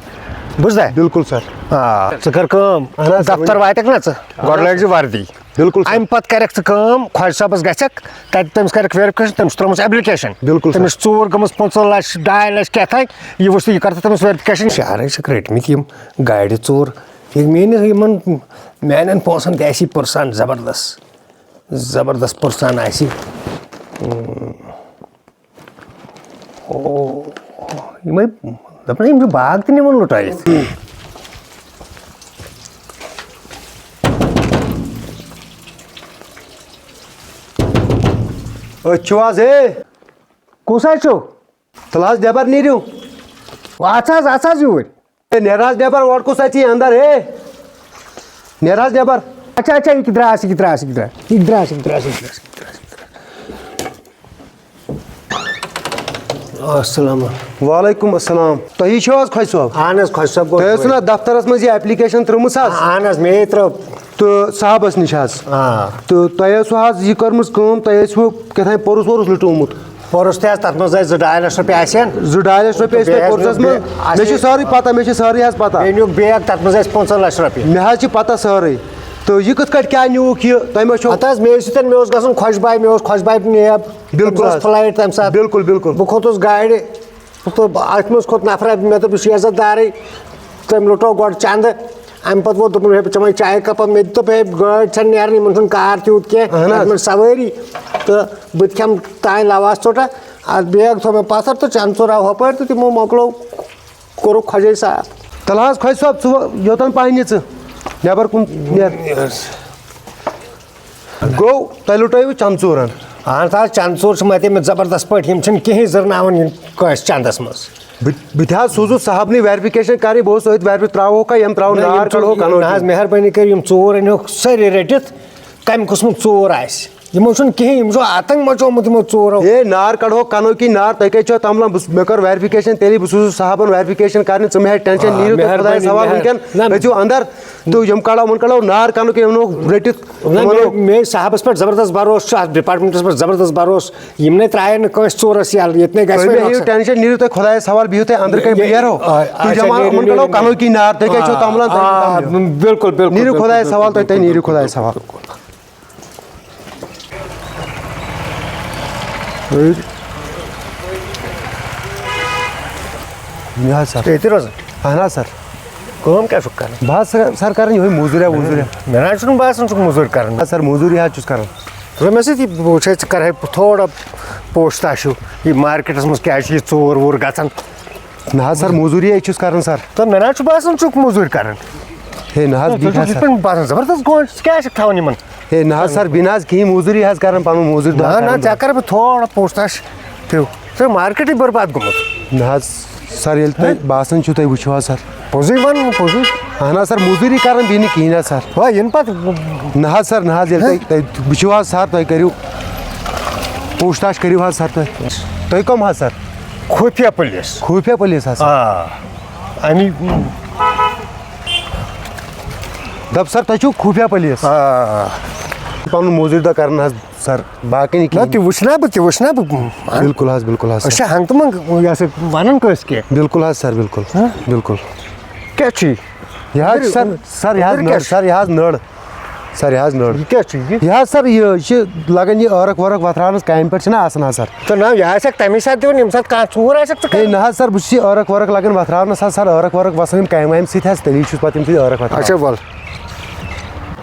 بوٗزتھا؟ بِلکُل سر۔ آ، ژٕ کر کٲم، اہن حظ سر، دفتر ؤنِو۔ واتکھ نہ ژٕ، اہن گۄڈٕ حظ۔ لٲگۍ زِ وردی۔ بِلکُل سَر۔ اَمہِ پَتہٕ کَرٮ۪کھ ژٕ کٲم، خۄجہِ صٲبَس گژھٮ۪کھ، تَتہِ تٔمِس کَرٮ۪کھ ویرِفِکیشن، تٔمِس چھِ ترٲومٕژ ایپلیکیشن۔ بِلکُل سَر۔ تٔمِس چھِ ژوٗر گٔمٕژ پٕنٛژٕہ لَچھ، ڈاے لَچھ کیٛاہ تام، یہِ وٕچھ تہٕ یہِ کَر تہٕ تٔمِس ویرِفِکیشن۔ شہرٕکۍ چھِکھ رٔٹمٕتۍ یِم گاڑِ ژوٗر۔ یہِ میٛٲنِس یِمَن، میٛانٮ۪ن پونٛسَن تہِ آسی پٕرسان زبردست، زبردست پٕرسان آسی۔ او، یِمے دَپان، یِم چھِ باغ تہِ نِوان لُٹٲیِتھ۔ أتھۍ چھِو حظ، ہے؟ کُس حظ چھُو؟ تَلہٕ حظ نٮ۪بر نیٖرِو۔ اَژھ حظ، اَژھ حظ یوٗرۍ۔ ہے، نیر حظ نٮ۪بر، اورٕ کُس اَژِ اَندر، ہے؟ نیر حظ نٮ۪بر۔ اچھا، اچھا، یہِ کہِ درٛاس، یہِ کہِ درٛاس، یہِ کہِ درٛاس، یہِ کہِ درٛاس، یہِ کہِ درٛاس، یہِ کہِ درٛاس، یہِ کہِ درٛاس۔ السلام۔ وعلیکم السلام۔ تُہی چھِو حظ خۄجہِ صٲب؟ اہن حظ، خۄجہِ صٲب گوٚو تۄہہِ ٲسوٕ نا دفترس منٛز یہِ application ترٲومٕژ حظ؟ اہن حظ، مے ترٲو۔ تہٕ صاحبس نِش حظ۔ آ۔ تہٕ تۄہہِ ٲسوٕ حظ یہِ کٔرمٕژ کٲم، تۄہہِ ٲسوٕ کیٛاہ تام پوٚرُس ووٚرُس لُٹومُت۔ پوٚرُس تہِ حظ، تَتھ منٛز ٲسۍ زٕ ڈاے لَچھ رۄپیہِ آسہِ ہن۔ زٕ ڈاے لَچھ رۄپیہِ ٲسۍ تۄہہِ بیٚیہِ حظ پوٚرسَس منٛز۔ بیٚیہِ مےٚ چھِ اَسہِ سٲرٕے پَتہ، مےٚ چھِ سٲرٕے حظ پَتہ۔ بیٚیہِ نیوٗکھ بیگ، تَتھ منٛز ٲسۍ پٕنٛژٕہ لَچھ رۄپیہِ۔ مےٚ حظ چھِ پَتہ سٲرٕے۔ تہٕ یہِ کِتھ کٲٹھۍ کیٛاہ نیوٗکھ یہِ؟ تۄہہِ ما چھُو؟ اَتھ حظ مےٚ ٲسۍ ییٚتٮ۪ن، مےٚ اوس گژھُن خۄش بایہِ، مےٚ اوس خۄش بایہِ نیب۔ بِلکُل تٔمِس ٲس حظ۔ Flight تَمہِ ساتہٕ۔ بِلکُل، بِلکُل۔ بہٕ کھوٚتُس گاڑِ۔ تہٕ اَتھ منٛز کھوٚت نفرا، مےٚ دوٚپ، یہِ چھُ عزت دارٕے۔ تٔمۍ لُٹو گۄڈٕ چندٕ۔ اَمہِ پَتہٕ ووت، دوٚپُن، "ہے، بہٕ چٮ۪مَے چایہِ کَپا۔" مےٚ تہِ دوٚپ، "ہے، گٲڑۍ چھَنہٕ نیران، یِمَن چھُنہٕ کار تیوٗت کینٛہہ، اَہَن حظ۔ یِمَن سوٲری۔ تہٕ بہٕ تہِ کھٮ۪مہٕ تانۍ لَواس ژوٚٹا۔" اَتھ بیگ تھوٚو مےٚ پَتھَر تہٕ چَنٛدٕ ژوٚر آو ہُپٲرۍ تہٕ تِمو مۄکلو، کوٚرُکھ خۄجے صاف۔ تَلہٕ حظ، خۄجہِ صٲب، ژٕ وَ-، یوٚتَن پَہنہِ ژٕ نٮ۪بَر کُن نیر۔ گوٚو، تۄہہِ لُٹٲیوٕ چَنٛدٕ ژوٗرَن؟ اَہَن حظ، چَنٛدٕ ژوٗر چھِ مَتے مےٚ زبردست پٲٹھۍ، یِم چھِنہٕ کِہیٖنۍ زٕرناوان یِم کٲنٛسہِ چَندَس منٛز۔ بہٕ، بہٕ تہِ حظ سوٗزُس صاحبنٕے ویرِفِکیشن کَرٕنۍ، بہٕ اوسُس أتھۍ ویرِفِک ترٛاوہوکھا یِم ترٛاوو نہ، یِم نار، ژوٗ-، کَڑہوکھ، اَنو نہ حظ، کِنہٕ؟ مہربٲنی کٔرِو، یِم ژوٗر أنۍہوکھ سٲری رٔٹِتھ، کَمہِ قٕسمُک ژوٗر آسہِ۔ یِمو چھُنہٕ کِہیٖنۍ، یِمو چھُ آتنٛک مچومُت یِمو ژوٗرو۔ ہے، نار کَڑہوکھ کَنو کِنۍ نار، تُہۍ کَتہِ چھِو تَملان؟ بہٕ، مےٚ کٔر ویرِفِکیشن تیٚلی، بہٕ سوٗزُس صاحبن ویرِفِکیشن کَرنہِ، ژٕ مہٕ ہےٚ ٹینشن، آ، نیٖرِو تُہۍ مہربٲنی، خۄدایَس حوالہٕ مہر-، وٕنکٮ۪ن، نہ، أژِو اَندر، تہٕ یِم کَڑو، یِمَن کَڑو نار کَنو کِنۍ، یِمو رٔٹِتھ، نہ، یِمَن مےٚ، مےٚ صاحبَس پٮ۪ٹھ زبردست بھروسہٕ چھُ، اَتھ ڈپارٹمنٹَس پٮ۪ٹھ زبردست بھروسہٕ، یِم نے ترٛایَن نہٕ کٲنٛسہِ ژوٗرَس یَلہٕ، ییٚتہِ نے گژھِ تُہۍ وۄنۍ مہٕ ہیٚیِو نۄقصان۔ ٹینشن، نیٖرِو تُہۍ خۄدایَس حوالہٕ، بِہِو تُہۍ أنٛدرٕ کَنہِ، یہِ، بہٕ نیرو۔ آ، تُہۍ اچھا، جمع، نیٖرِو، یِمَن کَڑو نیٖرِو، کَنو نیٖرِو۔ کِنۍ نار، تُہۍ کیٛازِ چھِو آ، تَملان، تُہۍ آ، تَملان۔ بِلکُل، بِلکُل، نیٖرِو بِلکُل، خۄدایَس بِلکُل، حوالہٕ، تُہۍ، تُہۍ بِلکُل۔ نیٖرِو خۄدایَس حوالہٕ، تُہۍ، تُہۍ۔ یہِ حظ سَر۔ تُہۍ ییٚتی روزان؟ اَہَن حظ سَر۔ کٲم کیٛاہ چھُکھ کران؟ بہٕ حظ سَر، سَر کران یِہوٚے موٚزوٗریا ووٚزوٗریا۔ مےٚ نہ حظ چھُنہٕ باسان ژٕ موٚزوٗرۍ کران۔ نہ سَر، موٚزوٗرۍ حظ چھُس کران۔ ژٕ مےٚ سۭتۍ یہِ وٕچھ، ژٕ کرہے بہٕ تھوڑا پوچھ تاش ہیوٗ، یہِ مارکیٹَس منٛز کیٛازِ چھِ یہِ ژوٗر ووٗر گژھان؟ نہ حظ سَر، موٚزوٗریا چھُس کران سَر۔ تہٕ مےٚ نہ حظ چھُ باسان ژٕ چھُکھ موٚزوٗرۍ کران۔ ہے نہ حظ، نہ، بہٕ ژٕ کیٛاہ چھُکھ یِتھ سَر؟ پٲٹھۍ باسان زبردست گوٚو، ژٕ کیٛازِ چھُکھ تھاوان یِمَن؟ ہے نہ حظ سَر، بہٕ نہ حظ کِہیٖنۍ، موٚزوٗرۍ حظ کران، پَنُن موٚزوٗرۍ دۄہ نہ، نہ، کران۔ ژےٚ کَرٕ بہٕ تھوڑا پوچھ تاش ہیوٗ۔ ژٕ مارکیٹٕے برباد گوٚمُت۔ نہ حظ سَر، ییٚلہِ تۄہہِ ہہ؟ باسان چھُو، تُہۍ وٕچھِو حظ سَر۔ پوٚزُے وَن، پوٚزُے۔ اَہَن حظ سَر، موٚزوٗرۍ کران بیٚیہِ نہٕ کِہیٖنۍ حظ سَر۔ وۄنۍ یِنہٕ پَتہٕ۔ نہ حظ سَر، نہ حظ، ییٚلہِ ہہ؟ تۄہہِ، تُہۍ وٕچھِو حظ سَر، تُہۍ کٔرِو پوچھ تاش کٔرِو حظ سَر تُہۍ۔ تُہۍ کَم حظ سَر؟ خُفیہ پُلیٖس۔ خُفیہ پُلیٖس حظ سَر۔ آ، اَمی۔ دَپ سَر، تُہۍ چھِو خُفیہ پُلیٖس۔ آ۔ پَنُن موٚزوٗرۍ دۄہ کَران حظ سَر، باقٕے نہٕ نہ، کِہیٖنۍ۔ تہِ وٕچھ نا بہٕ، تہِ وٕچھ نا بہٕ۔ بِلکُل حظ، بِلکُل حظ أسۍ سَر۔ چھِ ہنٛگ تہٕ منٛگ، یہِ ہسا وَنان کٲنٛسہِ کینٛہہ۔ بِلکُل حظ سَر، بِلکُل۔ ہہ؟ بِلکُل۔ کیٛاہ چھُ یہِ؟ یہِ حظ چھُ سَر، سر، یہِ حظ أدٕر کیٛاہ نٔر، چھُ؟ سر، یہِ حظ نٔر۔ سر، یہِ حظ نٔر۔ یہِ کیٛاہ چھُ یہِ؟ یہِ حظ سر، یہِ چھِ لگان یہِ ٲرکھ وٲرکھ وۄتھراونس کامہِ پٮ۪ٹھ چھِنہ آسان حظ سر۔ تہٕ نہ، یہِ آسٮ۪کھ تَمے ساتہٕ دِوان، ییٚمہِ ساتہٕ کانٛہہ ژوٗر آسٮ۪کھ ژٕ ہے کران۔ نہ حظ سر، بہٕ چھُس یہِ ٲرکھ وٲرکھ لگان وۄتھراونس حظ سر، ٲرکھ وٲرکھ وسان یِم کامہِ وامہِ سۭتۍ حظ، تیٚلی چھُس پتہٕ یِم سۭتۍ ٲرکھ وۄتھراوان۔ اچھا وَل۔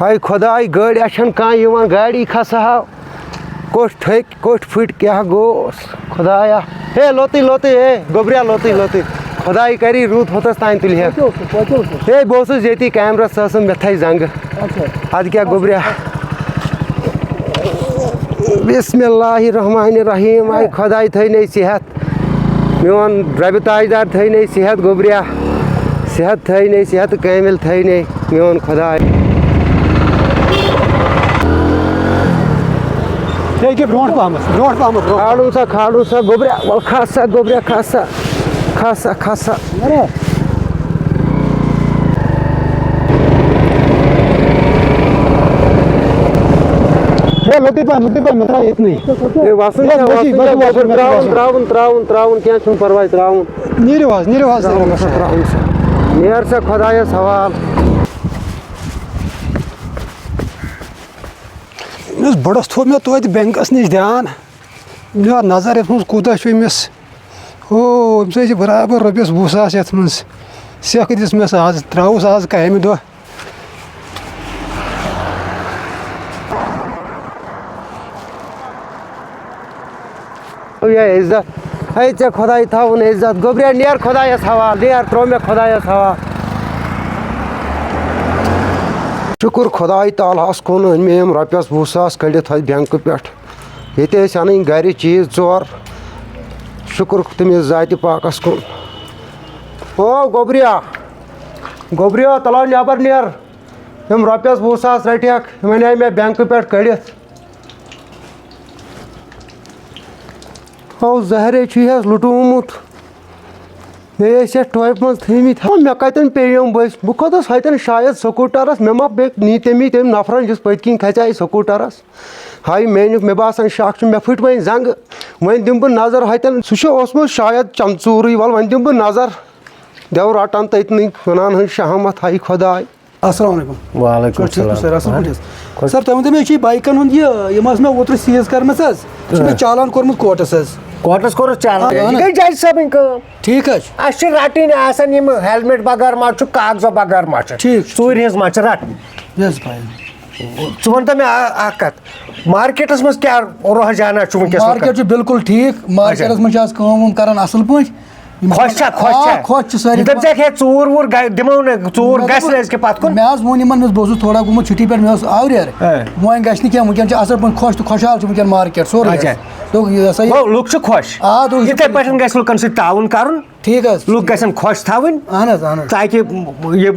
ہاے خۄداے، گٲڑۍ چھَنہٕ کانٛہہ یِوان، گاڑی کھسہٕ ہاو۔ کوٚٹھۍ پھٔٹۍ، کوٚٹھۍ پھٔٹۍ، کیٛاہ گوٚوس؟ خۄدایا۔ ہے، لوٚتٕے، لوٚتٕے، ہے، گوٚبریا، لوٚتٕے، لوٚتٕے۔ خۄداے کری رُت ہوٚتَس تانۍ تُلہِ ہے۔ کَتہِ اوسُکھ؟ کَتہِ اوسُکھ؟ ہے، بہٕ اوسُس ییٚتی کیمرَس سۭتۍ، مےٚ تھایہِ زنٛگہٕ۔ اچھا۔ اَدٕ کیٛاہ گوٚبریا؟ بسم اللہ الرحمن الرحیم۔ آے خۄداے تھٲینَے صحت۔ میون رۄبِ تاجدار تھٲینَے صحت گوٚبریا۔ صحت تھٲینَے، صحت کٲمِل تھٲینَے میون خۄداے۔ یہِ کیٛاہ برونٛٹھ پہمَتھ، برونٛٹھ پہمَتھ، برونٛٹھ۔ کھالُن سا، کھالُن سا گوٚبریا، وَلہٕ کھس سا گوٚبریا، کھس سا، کھس سا، کھس سا۔ ہے، لۄکٕٹۍ پہم، لۄکٕٹۍ پہم، مےٚ ترٛاو ییٚتنٕے۔ ہے، وَسُن ہے، چھا، بٔچی، وَسُن بٔچی، چھا، بٔچی، بٔچی، ترٛاوُن، بٔچی۔ ترٛاوُن، ترٛاوُن، ترٛاوُن، کینٛہہ چھُنہٕ پَرواے، ترٛاوُن۔ نیٖرِو حظ، نیٖرِو حظ، ترٛاوُن نیٖرِو سا، حظ۔ ترٛاوُن سا۔ نیر سا خۄدایَس حوال۔ یُس بٕڑَس تھوٚو مےٚ توتہِ بینکَس نِش دیان، مےٚ نظر یَتھ منٛز کوٗتاہ چھُ أمِس۔ او، أمِس ٲسۍ برابر رۄپیَس وُہ ساس یَتھ منٛز۔ سٮ۪کھ دِژ مےٚ سۄ آز، ترٛاوُس آز کامہِ دۄہ۔ یا عزت، ہے ژےٚ خۄداے تھاوُن عزت، گوٚبریا نیر خۄدایَس حوال، نیر ترٛوو مےٚ خۄدایَس حوال۔ شُکُر خۄداے تعالیٰ ہَس کُن، أنۍ مےٚ یِم رۄپیَس وُہ ساس کٔڑِتھ حظ بینکہٕ پٮ۪ٹھ۔ ییٚتہِ ٲسۍ اَنٕنۍ گَرِ چیٖز ژور۔ شُکُر تٔمِس ذاتِ پاکَس کُن۔ او گوٚبریا، گوٚبریا، تَلہٕ ہاو نٮ۪بَر نیر۔ یِم رۄپیَس وُہ ساس رَٹہِ ہَکھ، یِم اَنے مےٚ بینکہٕ پٮ۪ٹھ کٔڑِتھ۔ او زہرے چھُ یہِ حظ لُٹومُت۔ مےٚ ٲسۍ یَتھ ٹوپہِ منٛز تھٲومٕتۍ۔ ہا، مےٚ کَتٮ۪ن پیٚیَم بٔسۍ؟ بہٕ کھوٚتُس ہَتٮ۪ن شاید سکوٗٹرَس۔ مےٚ ما بیٚیہِ نی تٔمی تٔمۍ نفرَن، یُس پٔتۍ کِنۍ کھژے سکوٗٹرَس۔ ہاے، مےٚ نیُک، مےٚ باسان، شَکھ چھُ۔ مےٚ پھٕٹۍ وۄنۍ زنٛگہٕ۔ وۄنۍ دِمہٕ بہٕ نظر ہَتٮ۪ن۔ سُہ چھُ اوسمُت شاید چَمژوٗرٕے۔ وَلہٕ، وۄنۍ دِمہٕ بہٕ نظر۔ دٮ۪و رَٹان تٔتنٕے، وَنان ہن شہمت، ہاے خۄداے۔ السلام علیکم۔ وعلیکم سر، ٹھیٖک پٲٹھۍ السلام۔ سر، اَصٕل پٲٹھۍ حظ؟ خۄش۔ سر، تُہۍ ؤنۍ تو مےٚ، یہِ چھِ یہِ بایکَن ہُنٛد یہِ، یِم ٲسۍ مےٚ اوترٕ سیٖز کٔرمٕژ حظ، یہِ چھِ مےٚ آ۔ چالان کوٚرمُت کورٹَس حظ۔ کورٹَس کوٚرُس چالان۔ آ، یہِ اہن گٔے حظ۔ جج صٲبٕنۍ کٲم۔ ٹھیٖک حظ چھُ۔ اَسہِ چھِ رَٹٕنۍ آسان یِم ہیلمٹ بغٲر ما چھُ، کاغذو بغٲر ما چھُ۔ ٹھیٖک چھُ۔ ژوٗرِ ہٕنٛز ما چھِ رَٹٕنۍ۔ یہِ حظ فایِن۔ ژٕ وَن تہٕ مےٚ اَ-، اَکھ کَتھ، مارکیٹَس منٛز کیٛاہ رُحجانہ چھُ وٕنکیٚس لُکَن؟ مارکیٹ چھُ بِلکُل ٹھیٖک، مارکیٹَس اچھا۔ منٛز چھِ آز کٲم وٲم کَران اَصٕل پٲٹھۍ۔ یِم خۄش چھا، خۄش آ، چھا؟ خۄش چھِ سٲری۔ یہِ دَپہِ ژےٚ ہے ژوٗر ووٗر گَ-، دِمو نہٕ، ژوٗر مےٚ گژھِ دوٚپ، نہٕ أزکہِ پَتہٕ کُن۔ مےٚ حظ ووٚن یِمَن، مےٚ اوس، بہٕ اوسُس تھوڑا گوٚمُت چھُٹی پٮ۪ٹھ، مےٚ اوس آوریر۔ اے۔ وۄنۍ گژھِ نہٕ کینٛہہ، وٕنکٮ۪ن چھِ اَصٕل پٲٹھۍ خۄش تہٕ خۄشحال چھِ وٕنکٮ۪ن مارکیٹ سورُے اچھا۔ حظ۔ دوٚپُکھ، یہِ ہسا یہِ گوٚو، لُکھ چھِ خۄش۔ آ، دوٚپُکھ، یہِ چھُ یِتھَے ٹھیٖک۔ پٲٹھۍ گژھِ لُکَن سۭتۍ تعاوُن کَرُن۔ ٹھیٖک حظ۔ لُکھ گژھن خۄش تھاوٕنۍ۔ اہن حظ، اہن حظ۔ تاکہِ یہِ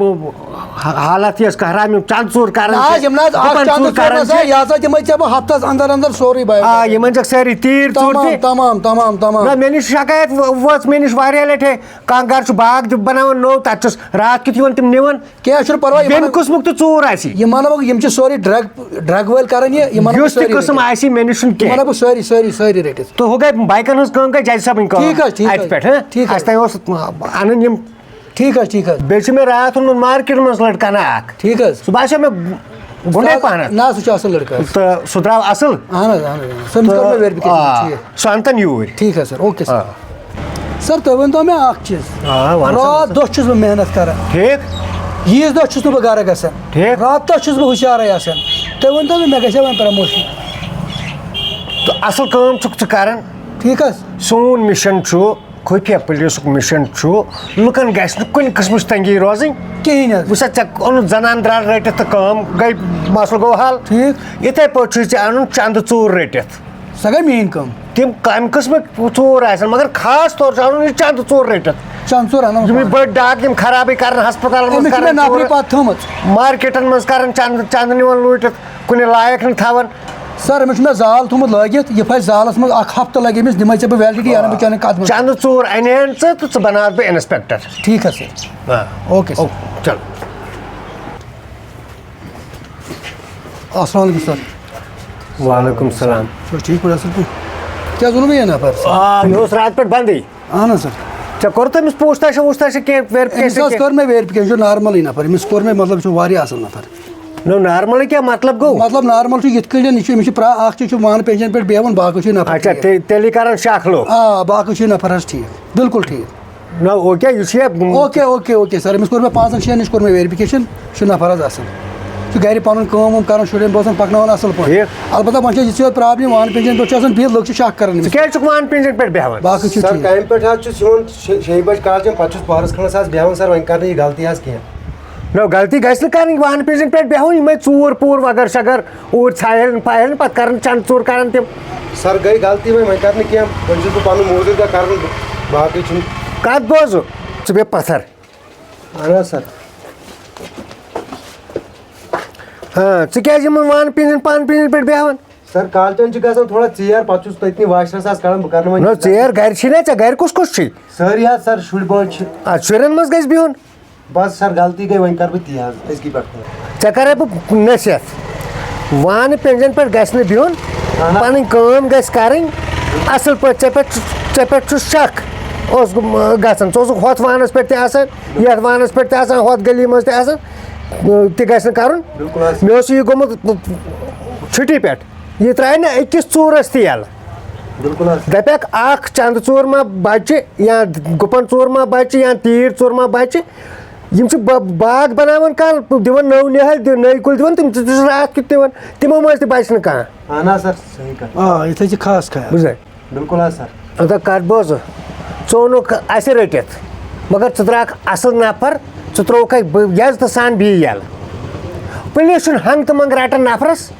حالات یۄس قہرام یِم چَندٕ ژوٗر کَران نہ حظ، چھِ، یِم نہ حظ اَکھ گُپَن چَندٕ ژوٗر ژوٗر کَران نہ سا، چھِ۔ یہِ ہسا دِمَے ژےٚ بہٕ ہفتَس اندر اندر سورُے بایو آ، ڈاٹا۔ یِمَن چھَکھ سٲری تیٖرۍ ژوٗر تمام، تہِ۔ تمام، تمام، تمام۔ نہ، مےٚ نِش شکایت وٲ-، وٲژ مےٚ نِش واریاہ لَٹہِ۔ کانٛہہ گَرٕ چھُ باغ تہِ بَناوان نوٚو، تَتہِ چھُس راتھ کیُتھ یِوان تِم نِوان۔ کینٛہہ چھُنہٕ پَرواے، یِمَن بیٚمہِ قٕسمُک تہِ ژوٗر آسہِ۔ یِمَن وَنہٕ بہٕ، یِم چھِ سورُے ڈرٛگ، ڈرٛگ وٲلۍ کَران یہِ، یِمَن وَنہٕ بہٕ یُس تہِ سٲری قٕسٕم رٔٹِتھ۔ آسہِ، مےٚ نِش چھُنہٕ یِمَن کینٛہہ۔ وَنہٕ بہٕ سٲری، سٲری، سٲری رٔٹِتھ۔ تہٕ ہُہ گٔے بایکَن ہٕنٛز کٲم، گٔے جَجہِ صٲبٕنۍ کٲم۔ ٹھیٖک حظ، ٹھیٖک اَتہِ حظ۔ پٮ۪ٹھ، ہہ؟ ٹھیٖک حظ۔ اَسہِ تام اوس اَنُن یِم۔ ٹھیٖک حظ، ٹھیٖک حظ۔ بیٚیہِ چھُ مےٚ راتھ اوٚنمُت مارکیٹ منٛز لٔڑکہٕ اَکھ۔ ٹھیٖک حظ۔ سُہ باسیو مےٚ گُنڈَے سُہ حظ، پَہنَتھ۔ نہ، سُہ چھُ اَصٕل لٔڑکہٕ حظ۔ تہٕ سُہ درٛاو اَصٕل۔ اہن حظ، اہن حظ، اہن حظ۔ سُہ أمِس کوٚر مےٚ تہٕ، ویرِفِکیشن، آ، ٹھیٖک۔ سُہ اَنتَن یوٗرۍ۔ ٹھیٖک حظ سَر، اوکے سَر۔ آ۔ سَر، تُہۍ ؤنۍ تو مےٚ اَکھ چیٖز۔ آ، وَن سا۔ راتھ دۄہ چھُس بہٕ محنت کَران۔ ٹھیٖک۔ عیٖذ دۄہ چھُس نہٕ بہٕ گَرٕ گژھان۔ ٹھیٖک۔ راتھ دۄہ چھُس بہٕ ہُشارَے آسان۔ تُہۍ ؤنۍ تو مےٚ، مےٚ گژھِ ہا وۄنۍ پرٛموشن۔ تہٕ اَصٕل کٲم چھُکھ ژٕ کَران۔ ٹھیٖک حظ۔ سون مِشن چھُ، خُفیہ پُلیٖسُک مِشن چھُ، لُکَن گژھِ نہٕ کُنہِ قٕسمٕچ تنگی روزٕنۍ۔ کِہیٖنۍ حظ۔ وٕچھ سا، ژےٚ اوٚنُتھ زنان درٛاٹ رٔٹِتھ تہٕ کٲم گٔے، مسلہٕ گوٚو حل۔ ٹھیٖک۔ یِتھَے پٲٹھۍ چھُے ژےٚ اَنُن چندٕ ژوٗر رٔٹِتھ۔ سۄ گٔے میٛٲنۍ کٲم۔ تِم کَمہِ قٕسمٕکۍ ژوٗر آسَن، مگر خاص طور چھُ اَنُن یہِ چنٛدٕ ژوٗر رٔٹِتھ۔ چنٛدٕ ژوٗر اَنو یِم یہِ پانہٕ۔ بٔڑۍ ڈاک یِم خرابٕے کَرَن ہسپتالَن منٛز أمِس چھِ کَرَن مےٚ نفری ژوٗر، پَتہٕ تھٲومٕژ۔ مارکیٹَن منٛز کَرَن چنٛدٕ، چنٛدٕ نِوان لوٗٹِتھ، کُنہِ لایق نہٕ تھاوَن۔ سر، أمِس چھُ مےٚ زال تھوٚمُت لٲگِتھ، یہِ پھسہِ زالَس منٛز، اَکھ ہفتہٕ لَگہِ أمِس، دِمَے ژےٚ بہٕ validity، اَنہٕ بہٕ چانہِ قدمہٕ۔ چنٛدٕ ژوٗر اَنہِ ہَن ژٕ تہٕ ژٕ بَناوَتھ بہٕ inspector۔ ٹھیٖک حظ سر۔ آ۔ Okay sir. او، چلو۔ السلام علیکم سر۔ وعلیکم السلام۔ چھُو ٹھیٖک پٲٹھۍ، اَصٕل پٲٹھۍ؟ کیٛاہ حظ ووٚنوٕ مےٚ یہِ نفر؟ آ، مےٚ اوس راتہٕ پٮ۪ٹھ بنٛدٕے۔ اہن حظ سر۔ ژےٚ کوٚرُتھ أمِس پوٗچھ تاشا ووٗچھ تاشا کینٛہہ، أمِس verification حظ کینٛہہ؟ کٔر مےٚ verification، یہِ چھُ normalٕے نفر، أمِس کوٚر مےٚ، مطلب، یہِ چھُ واریاہ اَصٕل نفر۔ نو، normalٕے کیٛاہ مطلب گوٚو؟ مطلب، normal چھُ یِتھ کٔنۍ، یہِ چھُ، أمِس چھُ پرٛا-، اَکھ چھُ، یہِ چھُ وانہٕ پٮ۪نجَن پٮ۪ٹھ بیٚہوان، باقٕے چھُ یہِ نفر اچھا، ٹھیٖک۔ تیٚلہِ، تیٚلہِ کَران شَکھ لوٚو۔ آ، باقٕے چھُ یہِ نفر حظ ٹھیٖک، بِلکُل ٹھیٖک۔ نہ، او کیٛاہ، یہِ چھُ یا اوکے، اوکے، اوکے سر، أمِس کوٚر مےٚ پانٛژَن شٮ۪ن نِش کوٚر مےٚ verification، یہِ چھُ نفر حظ اَصٕل۔ یہِ چھُ گَرِ پَنُن کٲم وٲم کَران، شُرٮ۪ن بوزان، پَکناوان اَصٕل پٲٹھۍ۔ ٹھیٖک۔ البتہ وۄنۍ چھِ یہِ یِژھ یوت problem، وانہٕ پٮ۪نجَن پٮ۪ٹھ چھُ آسان بِہِتھ، لُکھ چھِ شَکھ کَران أمِس۔ ژٕ کیٛازِ چھُکھ وانہٕ پٮ۪نجَن پٮ۪ٹھ بیٚہوان؟ باقٕے چھُ سر، ٹھیٖک۔ کامہِ پٮ۪ٹھ حظ چھُس یِوان شے-، شیٚیہِ بَجہِ کالچَن، پَتہٕ چھُس پَہرَس کھنٛڈَس حظ بیٚہوان سر، وۄنۍ کَرٕ نہٕ یہِ غلطی حظ کینٛہہ۔ نہ، غلطی گژھِ نہٕ کَرٕنۍ، وانہٕ پٮ۪نجَن پٮ۪ٹھ بیٚہوان، یِمَے ژوٗر پوٗر وغٲر شغٲر اوٗرۍ ژھایَن پھایَن، پَتہٕ کَرَن چَنٛدٕ ژوٗر کَرَن تِم۔ سر، گٔے غلطی، وۄنۍ، وۄنۍ کَرٕ نہٕ کینٛہہ، وۄنۍ چھُس بہٕ پَنُن موزوٗرۍ دۄہ کَران، باقٕے چھُنہٕ۔ کَتھ بوزُکھ ژٕ بیٚہہ پَتھَر۔ اہن حظ سر۔ ہاں، ژٕ کیٛازِ یِمَن وانہٕ پِنٛجَن پانہٕ پِنٛجَن پٮ۪ٹھ بیٚہوان؟ سر، کالچَن چھِ گژھان تھوڑا ژیر، پَتہٕ چھُس تٔتنٕے واشرَس آز کَڑان، بہٕ کَرٕ نہٕ وۄنۍ نہ، ژیر گَرِ چھی نا ژےٚ، گَرِ کُس کُس چھی؟ سٲری حظ سر، شُرۍ بٲژ چھِ۔ اَدٕ شُرٮ۪ن منٛز گژھِ بِہُن۔ بس سر، غلطی گٔے، وۄنۍ کَرٕ بہٕ تی حظ أزکی پٮ۪ٹھ۔ ژےٚ کَرَے بہٕ نصیحت، وانہٕ پِنٛجَن پٮ۪ٹھ گژھِ نہٕ بِہُن، اہن۔ پَنٕنۍ کٲم گژھِ کَرٕنۍ اَصٕل پٲٹھۍ۔ ژےٚ پٮ۪ٹھ چھُ، ژےٚ پٮ۪ٹھ چھُ شَک اوس گوٚم-، گژھان، ژٕ اوسُکھ ہۄتھ وانَس پٮ۪ٹھ تہِ آسان، یَتھ وانَس پٮ۪ٹھ تہِ آسان، ہۄتھ گٔلی منٛز تہِ آسان، تہِ گژھِ نہٕ کَرُن۔ بِلکُل حظ۔ مےٚ اوس یہِ گوٚمُت چھُٹی پٮ۪ٹھ۔ یہِ ترٛایہِ نہٕ أکِس ژوٗرَس تہِ یَلہٕ۔ بِلکُل حظ۔ دَپٮ۪کھ، اَکھ چَندٕ ژوٗر ما بَچہِ، یا گُپَن ژوٗر ما بَچہِ، یا تیٖر ژوٗر ما بَچہِ۔ یِم چھِ با-، باغ بَناوان کانٛہہ، دِوان نٔو نِہٲلۍ، دِ-، نٔوۍ کُلۍ دِوان، تِم تہِ چھِ راتھ کیُتھ دِوان، تِمو منٛز تہِ بَچہِ نہٕ کانٛہہ۔ اَہَن حظ سَر، صحیح کَتھ۔ آ، یِتھَے چھِ خاص خیال۔ بوٗزتھا؟ بِلکُل حظ سَر۔ اَدٕ کَتھ بوزٕ، ژٕ اوٚنُکھ اَسہِ رٔٹِتھ، مگر ژٕ درٛاکھ اَصٕل نفر، ژٕ ترٛووُکھ اَسہِ بہٕ عزتہٕ سان بیٚیہِ یَلہٕ۔ پُلیٖس چھُنہٕ ہنٛگتہٕ منٛگہٕ رَٹان نفرَس،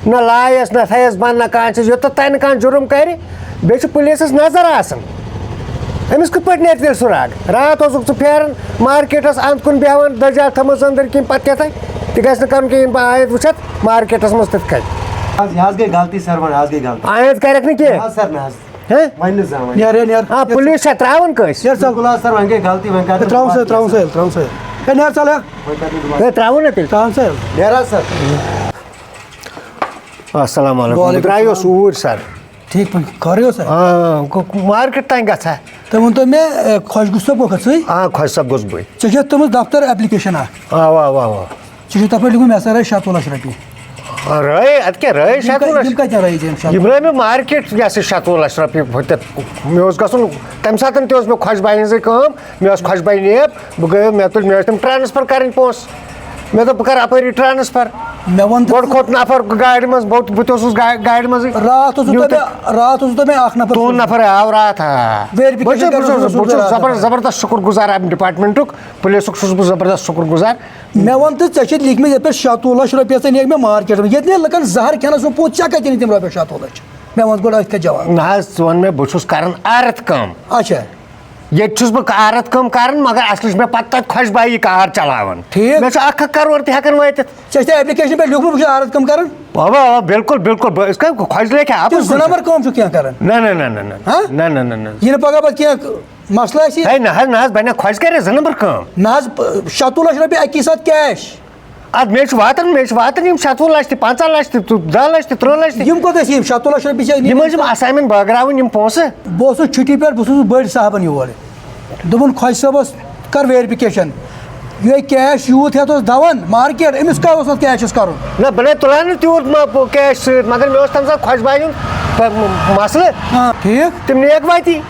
نہ لایَس، نہ تھَیَس بنٛد، نہ کانٛہہ چیٖز، یوٚتَتھ تانۍ نہٕ کانٛہہ جُرُم کَرِ، بیٚیہِ چھِ پُلیٖسَس نظر آسان۔ أمِس کِتھ پٲٹھۍ نیرِ تیٚلہِ سُہ راگ؟ راتھ اوسُکھ ژٕ پھیران مارکیٹَس اَنٛد کُن بیٚہوان، دٔجال تھٲومٕژ أنٛدٕرۍ کِنۍ، پَتہٕ کیٛاہ تھایہِ؟ تہِ گژھِ نہٕ کَرُن کِہیٖنۍ، بہٕ آیَتھ وٕچھَتھ مارکیٹَس منٛز تِتھ کَنۍ۔ حظ، یہِ حظ گٔے غلطی سَر، وۄنۍ حظ گٔے غلطی۔ آیَتھ کَرٮ۪کھ نہٕ کینٛہہ۔ نہ حظ سَر، نہ حظ۔ ہہ؟ وۄنۍ نہٕ زانٛہہ وۄنۍ۔ نیر، نیر۔ آ، پُلیٖس چھا ترٛاوان کٲنٛسہِ؟ نیر ژَل۔ بِلکُل حظ سَر، وۄنۍ گٔے غلطی، وۄنۍ کَرٕ ہے، ترٛاوُن سا، ترٛاوُن سا، ترٛاوُن سا۔ ہے، نیر ژَل، ہے۔ وۄنۍ کَرٕ نہٕ دُبارٕ۔ ہے، ترٛاوُن نا تیٚلہِ۔ ترٛاوُن سا۔ نیر حظ سَر۔ السلام علیکم۔ وعلیکم بہٕ درٛایوس السلام۔ اوٗرۍ سَر۔ ٹھیٖک پٲٹھۍ، خٲرٕے اوسا؟ آ، گوٚو مارکیٹ تام گژھا؟ تُہۍ ؤنۍ تو مےٚ، اے، خۄش گوٚژھ صٲب گوٚو کھژٕے؟ آ، خۄش صٲب گوٚژھ بٕے۔ ژےٚ چھےٚ تھٲومٕژ دفتر application اکھ؟ اَوا، اَوا، اَوا۔ ژےٚ چھُے تَتھ پٮ۪ٹھ لیوٗکھمُت، مےٚ ہسا رٲے شَتوُہ لَچھ رۄپیہِ۔ آ، رٲے؟ اَدٕ کیٛاہ رٲے یِم شَتوُہ کا-، لَچھ؟ یِم کَتہِ رٲے ژےٚ یِم شَتوُہ؟ یِم رٲے مےٚ مارکیٹ، یہِ ہسا شَتوُہ لَچھ رۄپیہِ ہُتٮ۪تھ۔ مےٚ اوس گژھُن، تَمہِ ساتہٕ تہِ اوس مےٚ خۄش بَہہِ ہٕنٛزٕے کٲم، مےٚ ٲس خۄش بَہہِ نیب، بہٕ گٔیوس، مےٚ تُلۍ، مےٚ ٲسۍ تِم transfer کَرٕنۍ پونٛسہٕ۔ مےٚ دوٚپ، بہٕ کَرٕ اَپٲری transfer۔ مےٚ وَن تہٕ گۄڈٕ کھوٚت نفر گاڑِ منٛز، بہٕ، بہٕ تہِ اوسُس گا-، گاڑِ منٛزٕے۔ راتھ اوسُو تۄہہِ نیوٗ مےٚ، راتھ اوسوُ تۄہہِ مےٚ اکھ نفر تُہُنٛد سوٗزمُت۔ نفر آو راتھ، آ۔ Verification بہٕ چھُس، بہٕ خٲطرٕ چھُس، اوسوُ بہٕ تۄہہِ چھُس راتھ زبر-، نفر۔ زبردست شُکر گُزار اَمہِ departmentُک، پُلیٖسُک چھُس بہٕ زبردست شُکر گُزار۔ مےٚ وَن تہٕ، ژےٚ چھِتھ لیٖکھمٕتۍ یَتھ پٮ۪ٹھ شَتوُہ لَچھ رۄپیہِ ژےٚ نِیَکھ مےٚ مارکیٹَس منٛز، ییٚتہِ نہٕ لُکَن زَہر کھٮ۪نَس منٛز پوٚت، ژےٚ کَتہِ أنِتھ تِم رۄپیَس شَتوُہ لَچھ؟ مےٚ وَن گۄڈٕ أتھۍ کَتھ جواب۔ نہ حظ، ژٕ وَن مےٚ، بہٕ چھُس کَران آرت کٲم۔ اچھا۔ ییٚتہِ چھُس بہٕ کارَتھ کٲم کران، مگر اصلٕچ چھِ مےٚ پتہ تَتہِ خۄش بایی کار چلاوان۔ ٹھیٖک۔ مےٚ چھُ اکھ اکھ کرور تہِ ہٮ۪کان وٲتِتھ۔ ژےٚ چھےٚ application پٮ۪ٹھ لیوٗکھمُت، بہٕ چھُس عارض کٲم کران؟ اَوا، اَوا، بِلکُل، بِلکُل۔ بہٕ، أسۍ کَرو خۄش لیکھِ ہا، تِم اَپُز زٕ کُن چھُ۔ نمبر کٲم چھُکھ کینٛہہ کران؟ نہ، نہ، نہ، نہ، نہ۔ ہاں؟ نہ، نہ، نہ، نہ۔ یہِ نہٕ پگاہ پتہٕ کینٛہہ مسلہٕ آسہِ؟ ہے، نہ حظ، نہ حظ، بَنہِ نہ خۄش کرِ زٕ نمبر کٲم۔ نہ حظ، شَتوُہ لَچھ رۄپیہِ اَکی ساتہٕ cash۔ اَدٕ مےٚ چھُ واتان، مےٚ چھُ واتان یِم شَتوُہ لَچھ تہِ، پنٛژاہ لَچھ تہِ، تہٕ دَہ لَچھ تہِ، ترٕٛہ لَچھ تہِ۔ یِم کوٚت ٲسۍ یِم شَتوُہ لَچھ رۄپیہِ چھِ یِم ٲسۍ یِم assignment بٲگراوٕنۍ یِم پونٛسہٕ۔ بہٕ اوسُس چھُٹی پٮ۪ٹھ، بہٕ اوسُس بٔڑۍ صاحبَن یور۔ دوٚپُن، خۄجہِ صٲبَس کَر verification۔ یِہوٚے cash یوٗت ہٮ۪تھ اوس دَوان مارکیٹ، أمِس کیٛاہ اوس اَتھ کیشَس کَرُن؟ نہ، بہٕ نَے تُلان نہٕ تیوٗت ما-، cash سۭتۍ، مگر مےٚ اوس تَمہِ ساتہٕ خۄجہِ بایہِ ہُنٛد پ-، م-، مسلہٕ۔ ہاں، ٹھیٖک۔ تِم نِیَکھ وَتی۔